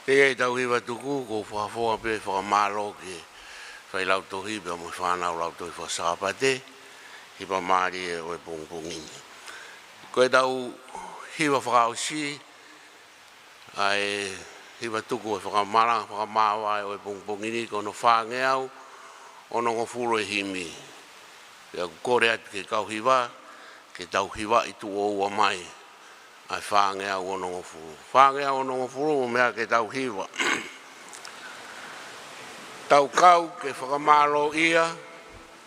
Teʻeki ai tau hiva tuku, ko e fakafoa pē fakamālō ki he failautohi pea mo e fānau lautohi fakasāpate, hiva mālie ʻo e pongipongi ni. Ko ʻetau hiva fakaʻosi, ʻa e hiva tuku ʻo e fakamalanga fakamāvae ʻo e pongipongi ni, ko hono fāngeau onongofulu e himi. Pea ʻoku kole atu ki he kau hiva, ke tau hivaʻi tuʻo ua mai ʻa e fāngeau onongofulu. Fāngeau onongofulu, mo e meʻa ke tau hiva. Tau kau ke fakamālōʻia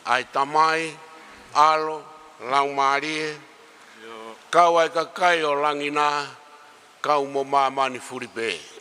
ʻa e Tamai, ʻAlo, Laumālie, kau ai kakai ʻo langi na, kau mo māmani fuli pē.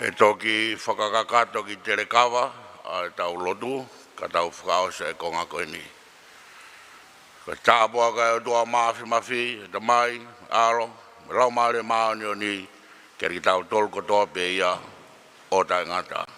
ʻE toki fakakakato ki telekava ʻa ʻetau lotu, ka tau fakaʻosi e konga ko eni. Ko e tāpuaki ʻa e ʻOtua Māfimafi, ʻa e Tamai, ʻAlo, mo e Laumālie Māʻoniʻoni, ke ʻiate kitautolu kotoa pē ia ʻo taʻengata.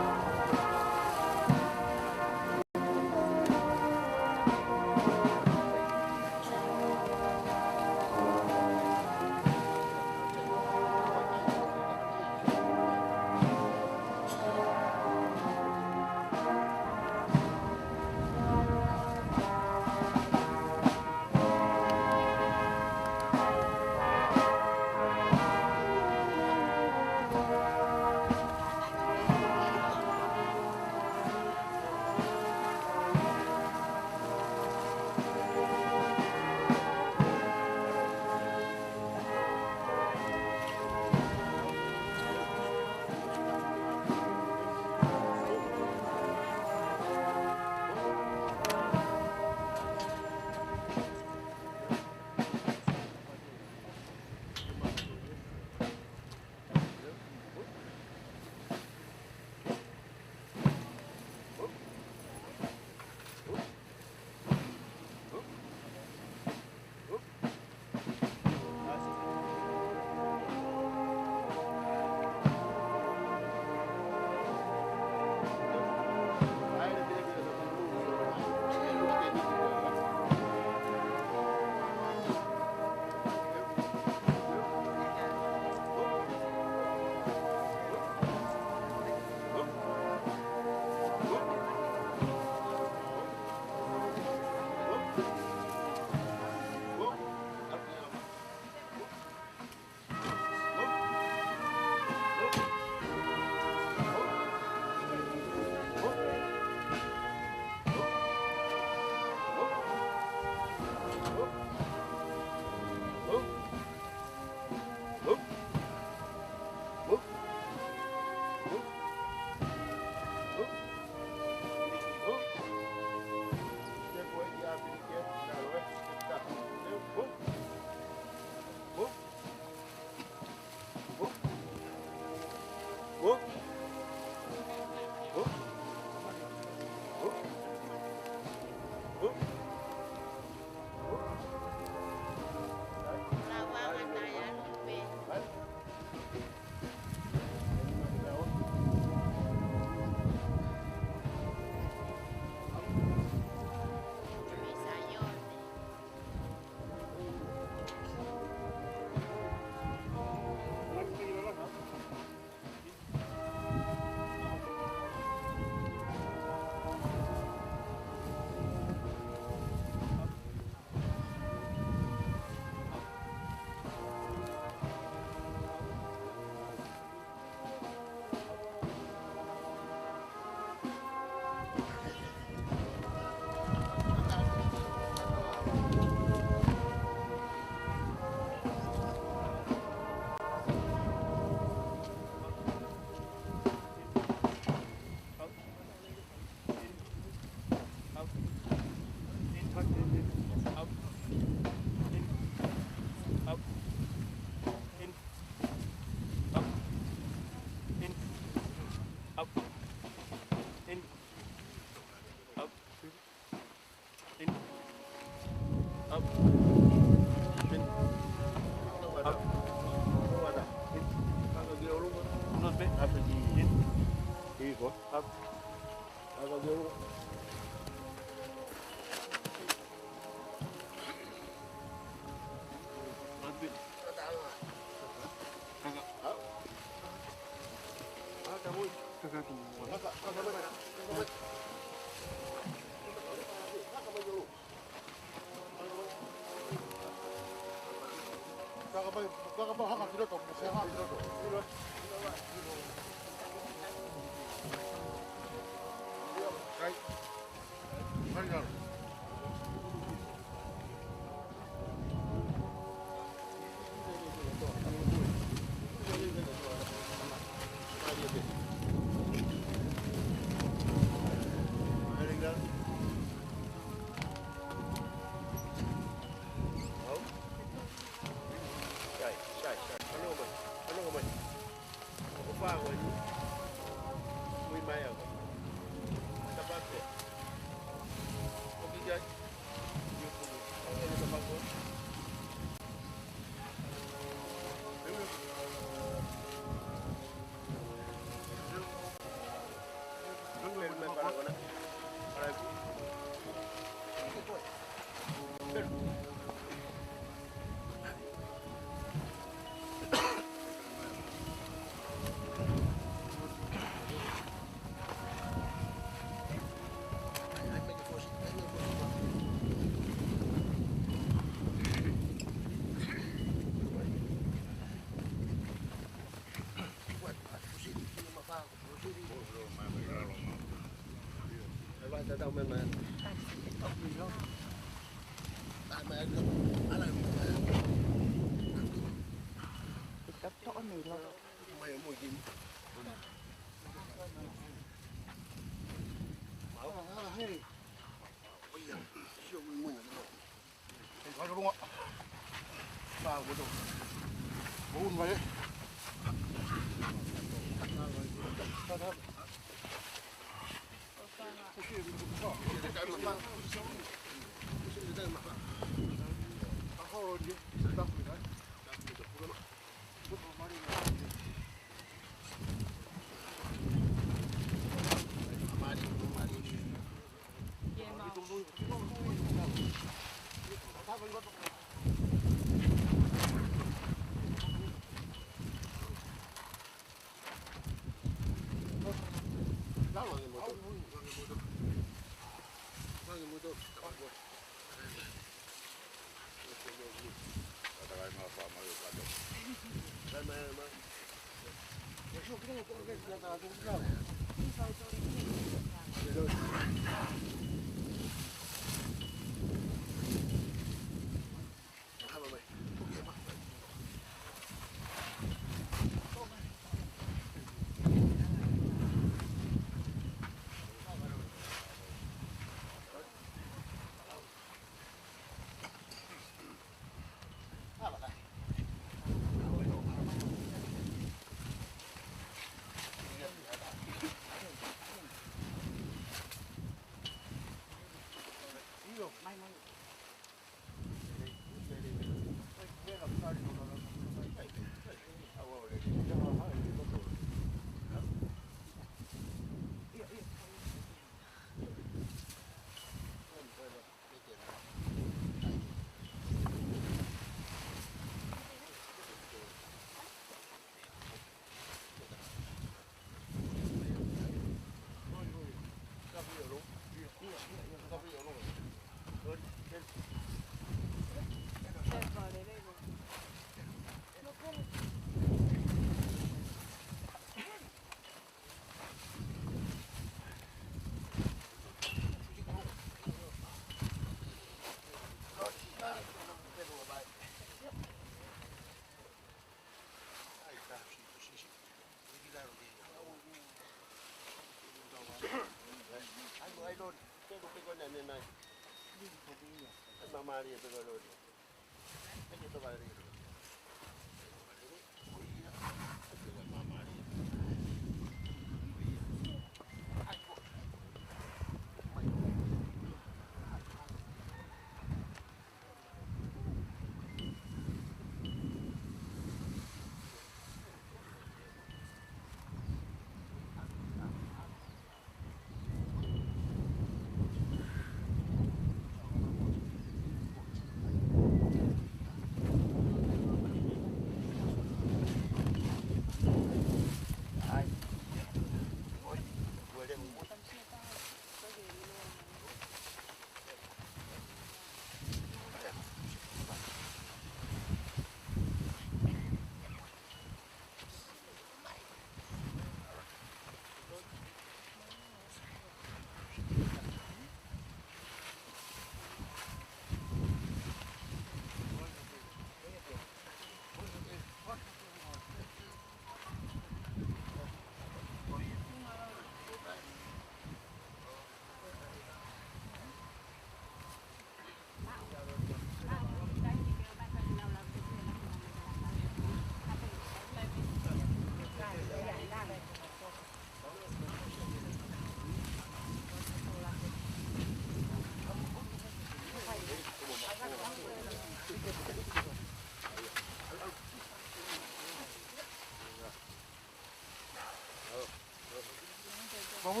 Ko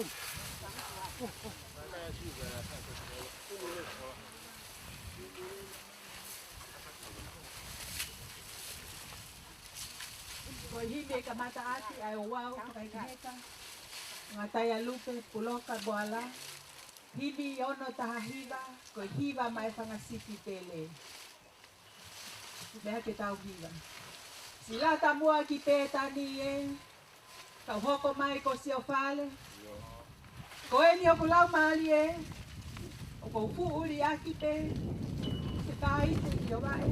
e himi ʻe kamata ʻaki ʻa e ouau fakahekeheka, Ngataia Lupe Puloka Boala, himi ono taha hiva, ko e hiva mai Fanga Sipi Pele. Meʻa ke tau hiva. Sila tamua ki Pētani ē, kau hoko mai ko Siofale. Ko eni hoku laumālie, ʻoku ou fuʻu ʻuli ʻaki pē, se kāite ki o vaʻe.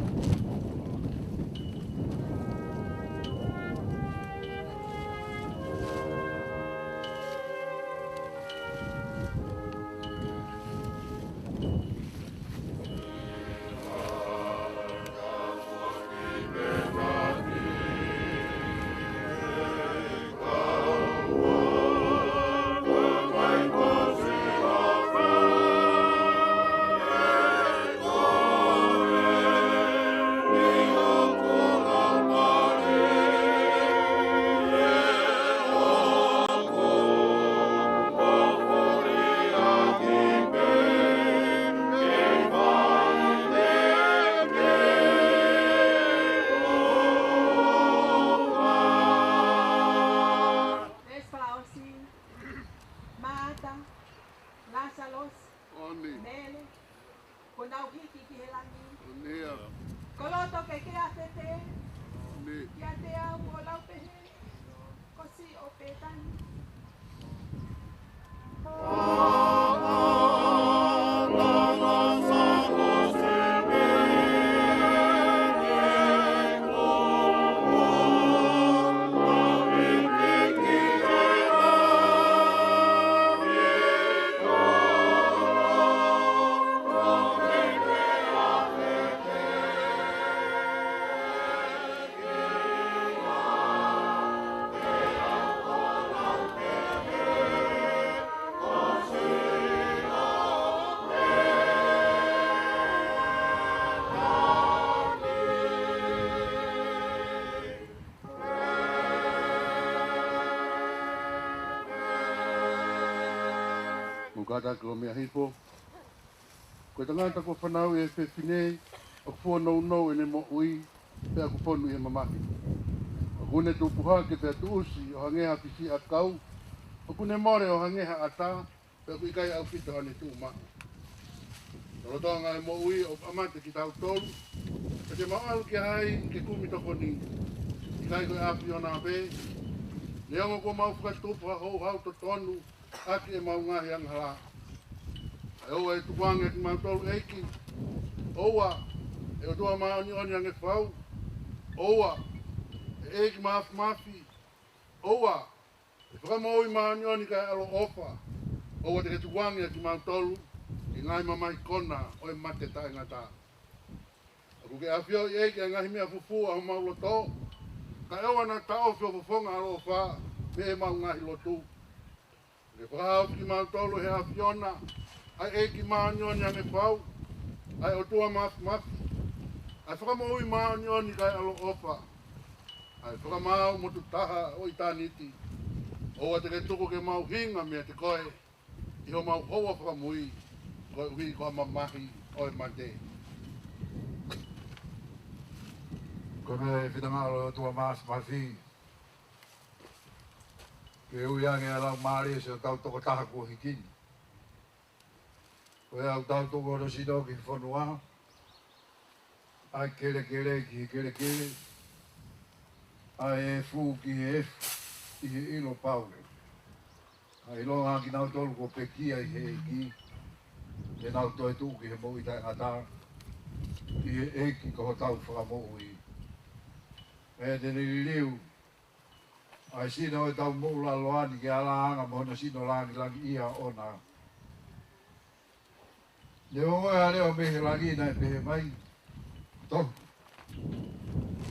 Veesi fakaʻosi, Maʻata, Lāsalosi, ʻOni. Mele, kuo nau hiki ki he langi. ʻOni ia. Koloto ke ke ʻafete. ʻOni. Kiate au ʻo lau pehē, ko Siʻo Pētani. Mou kātaki ʻo meʻa hifo. Ko e tangata kuo fanauʻi ʻe he fefine, ʻoku fuonounou ʻene moʻui, pea ʻoku fonu ʻi he mamahi. ʻOku ne tupu hake pea tuʻusi ʻo hangē ha fisiʻi ʻakau, ʻoku ne mole ʻo hangē ha ʻatā, pea ʻoku ʻikai ʻaupito haʻane tuʻumaʻu. Lolotonga e moʻui ʻoku ʻamate kitautolu, pea te mau ʻalu kia hai ke kumi tokoni? ʻIkai ko e ʻAfiona pē? Neongo kuo mau fakatupu ha houhau totonu ʻaki ʻemau ngaahi angahala, kae ʻoua ʻe tukuange kimautolu, ʻEiki. ʻOua, ʻe ʻOtua māʻoniʻoni ange fau. ʻOua, ʻe ʻEiki Māfimafi. ʻOua, ʻe Fakamoʻui māʻoniʻoni kae ʻaloʻofa. ʻOua te ke tukuange ʻa kimautolu ki he ngaahi mamahi kona ʻo e mate taʻengata. ʻOku ke ʻafioʻi, ʻEiki, ʻa e ngaahi meʻa fufū ʻa homau loto, kae ʻoua naʻa taʻofi ho fofonga ʻaloʻofa mei heʻemau ngaahi lotu. Ke fakahaofi kimautolu ʻe he ʻAfiona, ʻa e ʻEiki māʻoniʻoni ange fau, ʻa e ʻOtua Māfimafi, ʻa e Fakamoʻui māʻoniʻoni kae ʻaloʻofa, ʻa e Fakamaau motu taha ʻo ʻitāniti. ʻOua te ke tuku ke mau hinga meiate koe ʻi homau houa fakamui, koeʻuhi ko ha mamahi ʻo e mate. Ko e meʻa ʻe finangalo ʻOtua Māfimafi, ke ui ange ʻa e Laumālie siʻotau tokotaha kuo hiki ni. Ko e ʻau tau toko hono sino ki he fonua, ʻa e kelekele ki he kelekele, ʻa e efu ki he efu, ʻi he ʻilo pau. ʻA e ʻilonga ʻa kinautolu kuo pekia ʻi he ʻEiki, te nau toe tuʻu ki he moʻui taʻengata, ʻi he ʻEiki ko hotau Fakamoʻui. Pea te ne liliu ʻa e sino ʻo ʻetau moʻulaloa ni ke ala ange mo hono sino langilangiʻia ʻoʻona. Ne ongoʻi ʻa e leʻo mei he langi naʻe pehē mai, Tohi,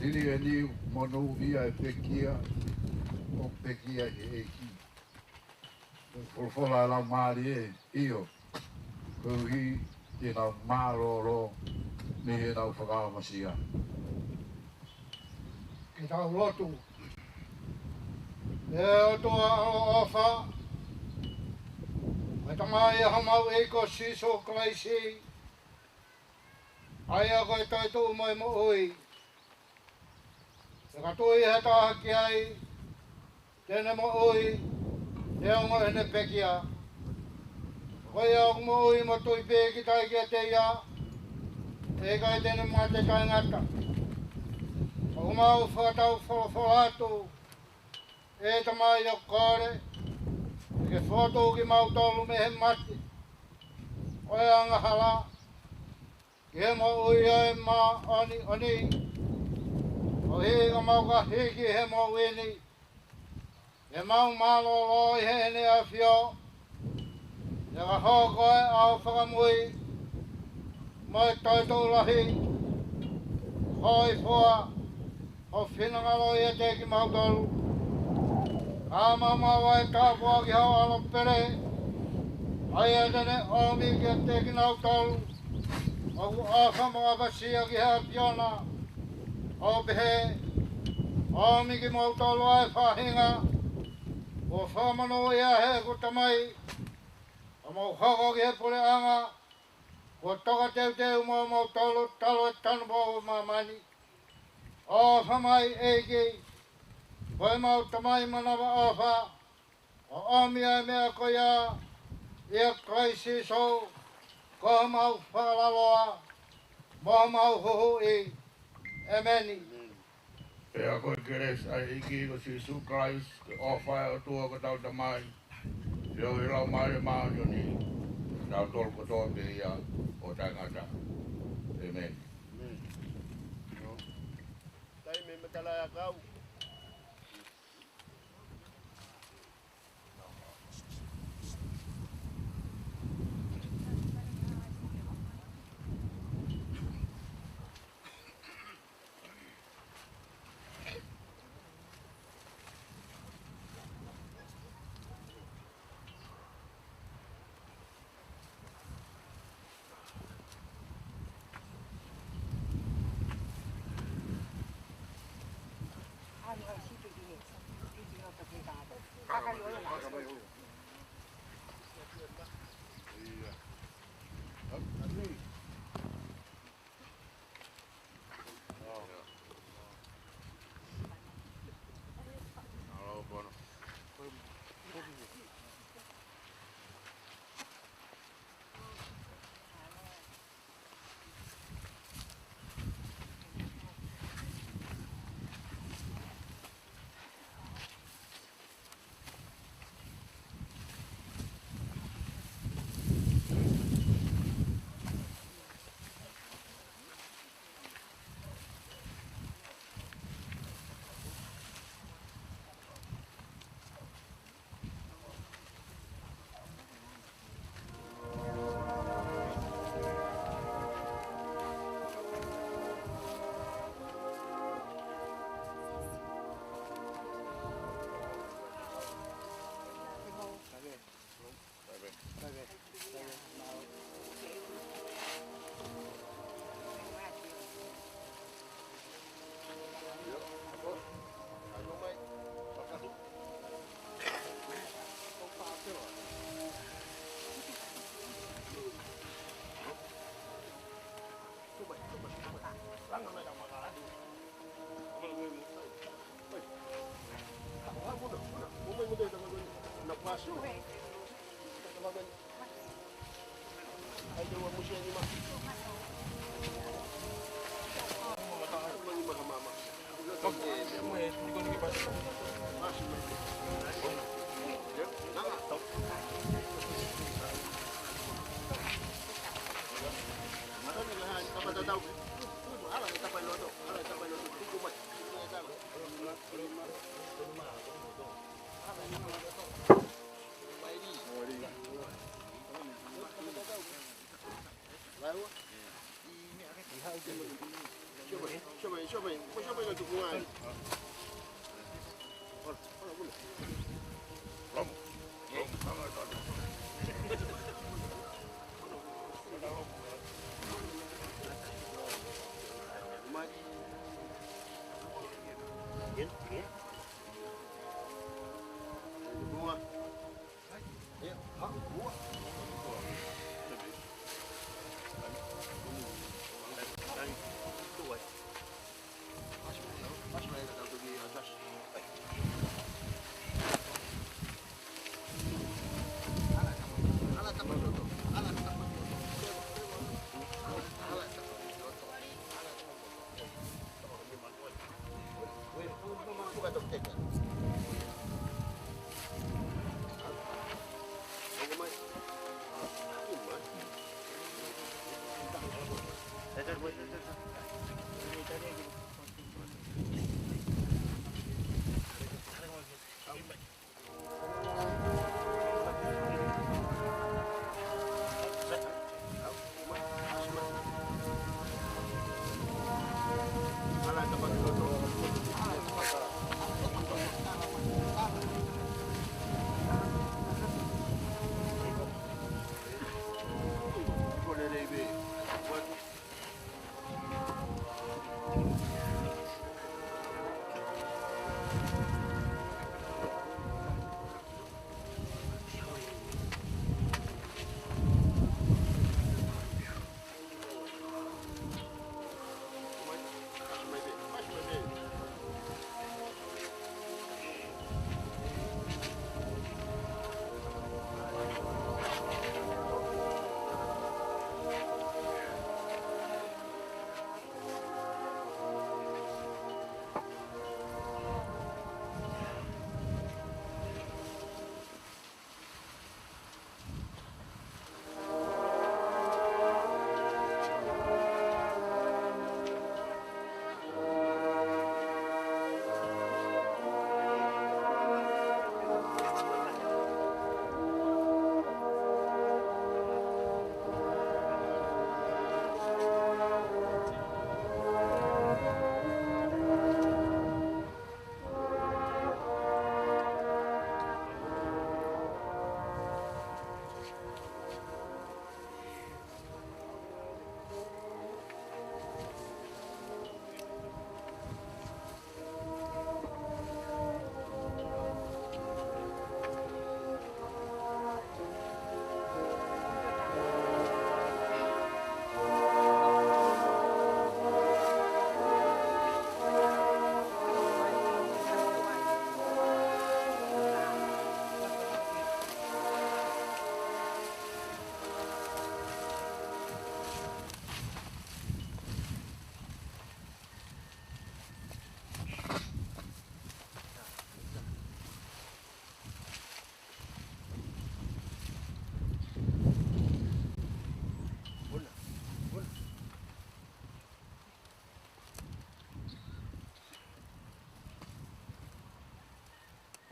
liliu eni, monūʻia ʻa e pekia ʻoku pekia ʻi he ʻEiki. Ko e folofola ʻa e Laumālie, ʻio, koeʻuhi te nau mālōlō mei heʻenau fakaongosia. Ke tau lotu. ʻE ʻOtua ʻaloʻofa, Tamai, ʻa homau ʻEiki ko Sīsū Kalaisi, ʻa ia ko e toetuʻu mo e moʻui. Pea ka tui ha taha ki ai, te ne moʻui, neongo ʻene pekia. Ko ia ʻoku moʻui mo tui pē ʻe kita kiate ia, ʻe ʻikai te ne mate taʻengata. ʻOku mau fakatau folofola atu, ʻe Tamai, ʻo kole ke ke fokotuʻu kimautolu mei he mate ʻo e angahala ki he moʻui ʻo e māʻoniʻoni. ʻOku mau ka hiki he moʻui ni, ke mau mālōlō ʻi heʻene ʻAfio, ke hoko ʻa e ʻaho fakamui mo e toetuʻu lahi. Hōifua ho finangalo ʻiate kimautolu. Ka mau maʻu ʻa e tāpuaki ho ʻAlo pele, ʻa ia te ne ʻomi kiate kinautolu ʻoku ʻofa mo ʻapasia ki he ʻAfiona, ʻo pehē: ʻOmi kimoutolu ʻa e faʻahinga kuo fakamonūʻia ʻe heʻeku Tamai, ʻo mou hoko ki he puleʻanga kuo tokateuteu mo moutolu talu e tanupou ʻo māmani. ʻOfa mai, ʻEiki, ko ʻemau Tamai manavaʻofa, ʻo ʻomi ʻa e meʻa ko ia ʻia Kalaisi Sīsū, ko homau Fakalaloa mo homau Huhuʻi. ʻEmeni. Pea ko e kelesi ʻa e ʻEiki ko Sīsū Kalaisi, ko e ʻofa ʻa e ʻOtua ko hotau Tamai, feohi ʻa e Laumālie Māʻoniʻoni, ʻiate kitautolu kotoa pē ia ʻo taʻengata. ʻEmeni. Taimi mo e tala ʻakau.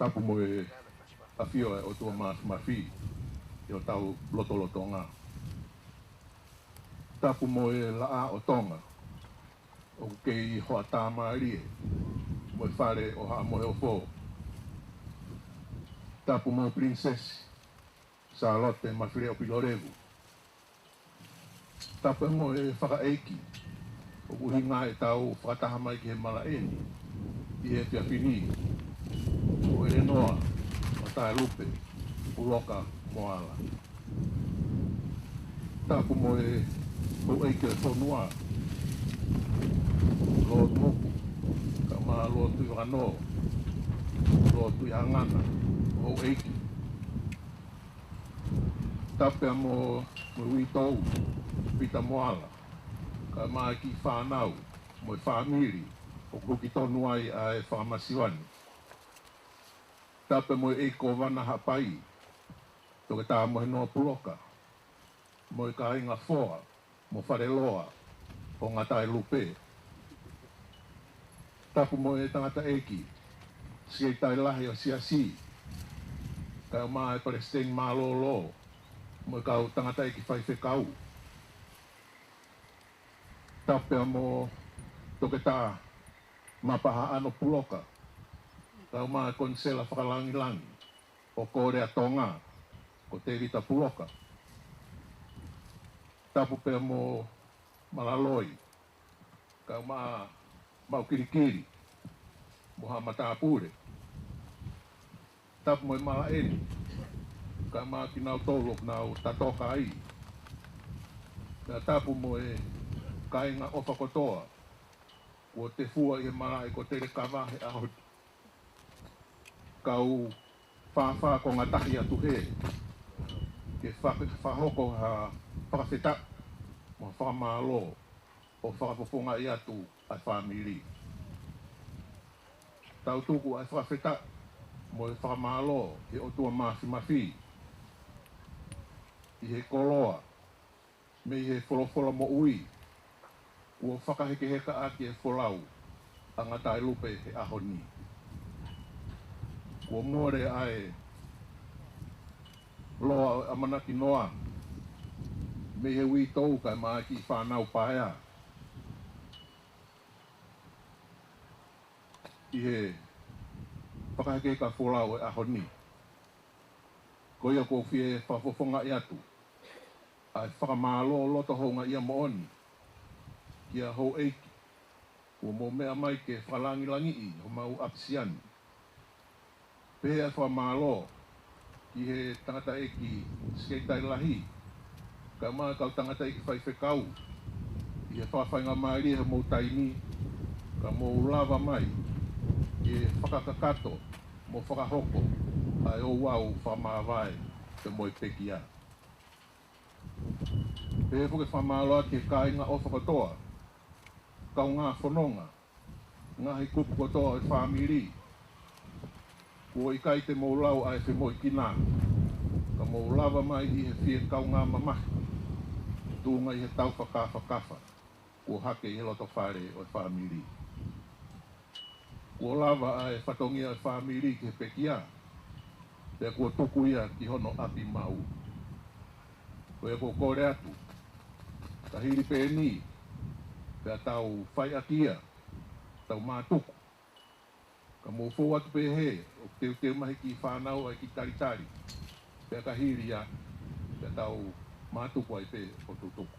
Tapu mo e ʻafio ʻa e ʻOtua Māfimafi ʻi hotau lotolotonga. Tapu mo e laʻā ʻo Tonga ʻoku kei hoʻatā mālie mo e fale ʻo Haʻa Moheofo. Tapu mo Pilinisesi Sālote Mafileʻo-Pilolevu. Tapu mo e fakaʻeiki ʻoku ʻuhinga ʻetau fakataha mai ki he malaʻe ni ʻi he efiafi ni, ko ʻElenoa Ngataelupe Puloka Moala. Tapu mo e houʻeiki ʻo e fonua, Lord Moku, kae ʻumaʻā Lord Tuʻivakanō, Lord Tuʻiangana, houʻeiki. Tapu pea mo, mo e uitou, Pita Moala, kae ʻumaʻā e kiʻi fānau mo e fāmili ʻoku huki tonu ai ʻa e fakamasiva ni. Tapu pea mo e ʻEiki Kōvana Haʻapai, Toketā Mohenoa Puloka, mo e kāinga foa mo faleloa ʻo Ngataelupe. Tapu mo e tangataʻeiki Sekelitali Lahi ʻo e Siasi, kae ʻumaʻā e Palesiteni Mālōlō mo e kau tangataʻeiki faifekau. Tapu pea mo Toketā Mapahaʻano Puloka, kae ʻumaʻā e Konisela Fakalangilangi ʻo Kōlea Tonga, ko Tēvita Puloka. Tapu pea mo Malaloi, kae ʻumaʻā Maʻukilikili mo haʻa matāpule. Tapu mo e malaʻe ni, kae ʻumaʻā kinautolu ʻoku nau tatoka ai. Pea tapu mo e kāinga ʻofa kotoa kuo tefua ʻi he malaʻe ko Telekava he ʻaho ni. Kau fāfā konga tahi atu hē, ke faka-, fakahoko ha fakafetaʻi mo ha fakamālō ʻo fakafofongaʻi atu ʻa e fāmili. Tau tuku ʻa e fakafetaʻi mo e fakamālō ki he ʻOtua Māfimafi ʻi he koloa mei he folofola moʻui kuo fakahekeheka ʻaki e folau ʻa Ngataelupe he ʻaho ni. Kuo mole ʻa e loa ʻo e ʻamanaki noa mei he uitou kae ʻumaʻā e kiʻi fānau paea ʻi he fakahekeheka folau ʻo e ʻaho ni. Ko ia ʻoku ou fie fakafofongaʻi atu ʻa e fakamālō loto houngaʻia moʻoni kia houʻeiki kuo mou meʻa mai ke fakalangilangiʻi homau ʻapisiani. Pehē ʻa e fakamālō ki he tangataʻeiki Sekelitali Lahi, kae ʻumaʻā e kau tangataʻeiki faifekau, ʻi he fakafaingamālie homou taimi, ka mou lava mai ke fakakakato mo fakahoko ʻa e ouau fakamāvae pea mo e pekia. Pehē foki e fakamālō ki he kāinga ʻofa kotoa, kaungā fononga, ngaahi kupu kotoa ʻo e fāmili. Kuo ʻikai te mou lau ʻa e femoʻuekina, ka mou lava mai ʻi he fie kaungā mamahi, tuʻunga ʻi he tau fakafakafa kuo hake ʻi he loto fale ʻo e fāmili. Kuo lava ʻa e fatongia ʻo e fāmili ki he pekia, pea kuo tuku ia ki hono ʻapi maʻu. Ko ia ʻoku ou kole atu, ka hili pē eni, pea tau faiʻaki ia, tau mātuku. Ka mou fou atu pē hē, ʻoku teuteu mai e kiʻi fānau ʻa e kiʻi talitali. Pea ka hili ia, pea tau mātuku ai pē ʻo tutuku.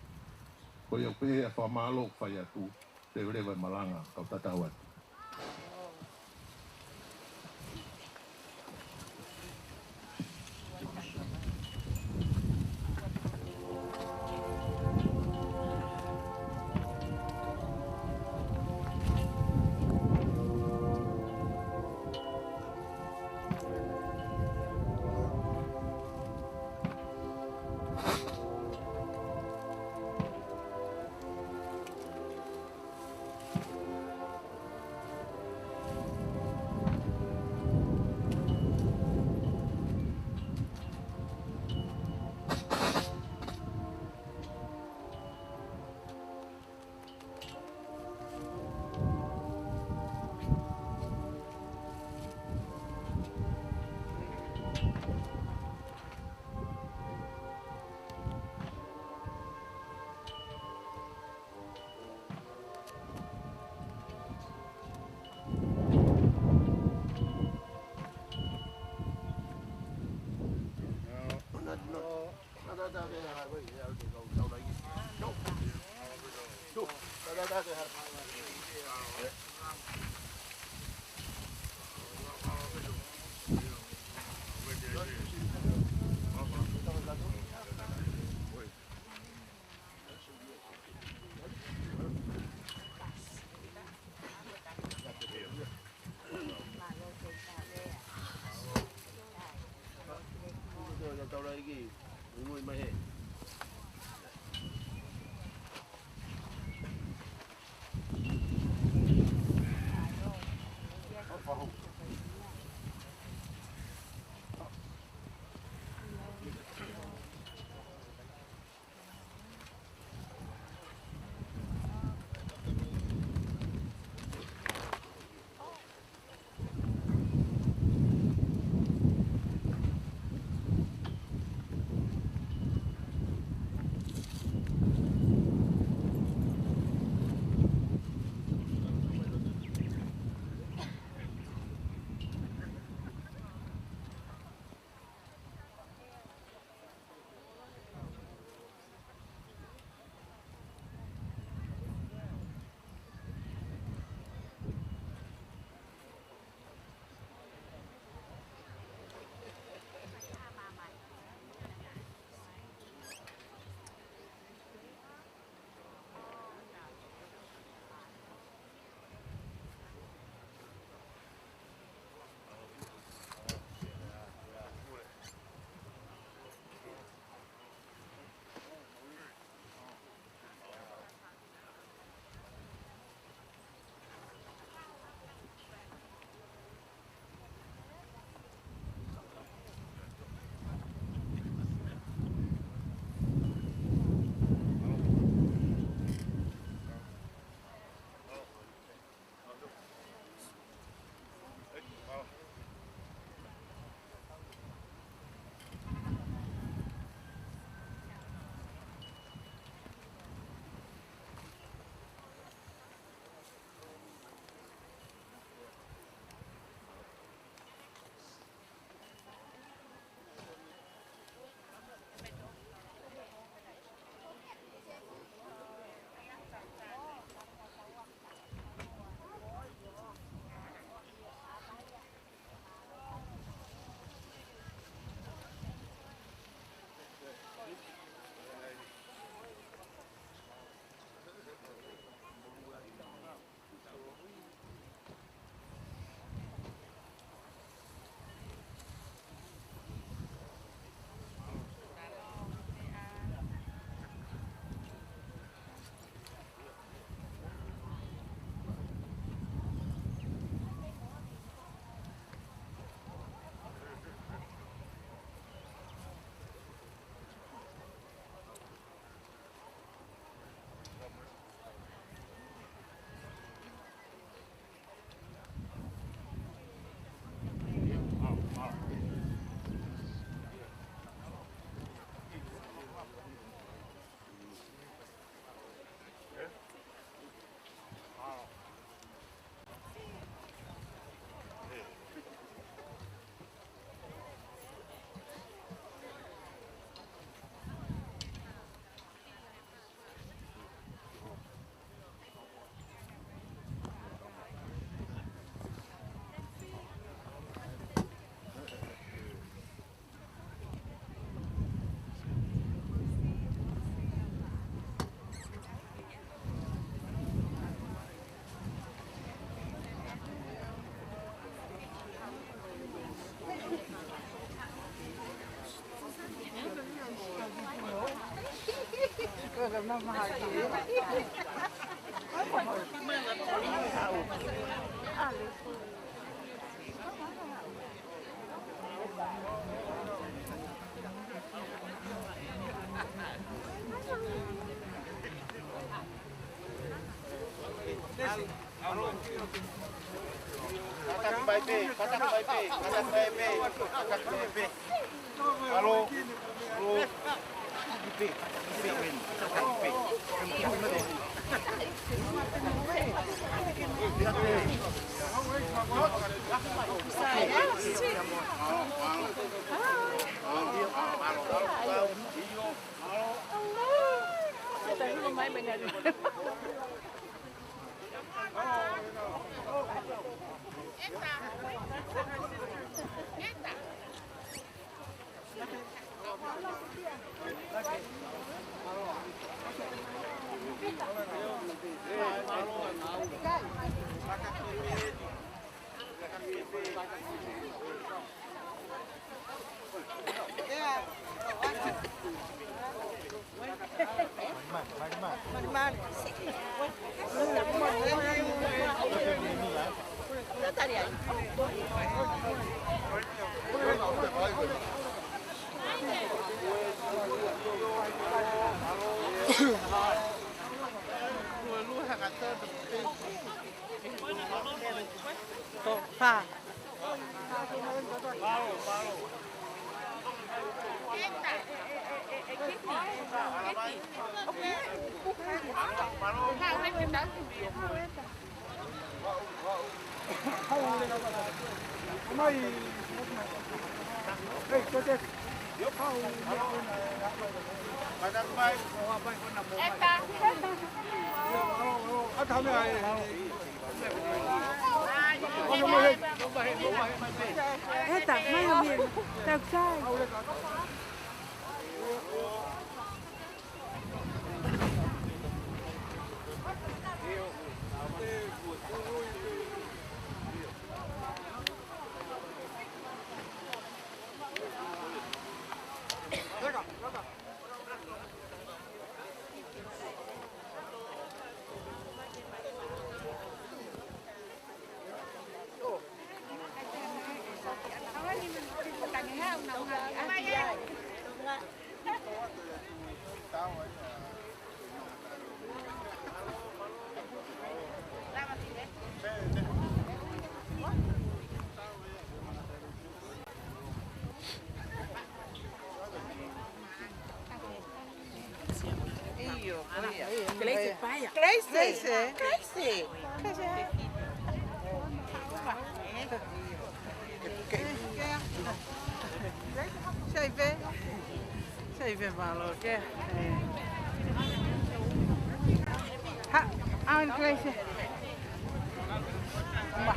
Ko ia ʻoku pehē ʻa e fakamālō ʻoku fai atu, leveleva e malanga, kau tatau atu. Ko, fā. Eta, mai o mia. Tau sai. Io, ko ia. Grace, paia. Grace. Grace. Grace. Grace. Sai pē. Sai pē mālō ke. Ha, ʻalu Grace. Ma.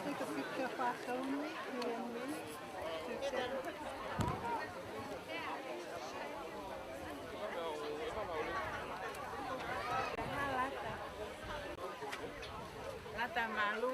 Take a picture of us only, you and me. Lata malu.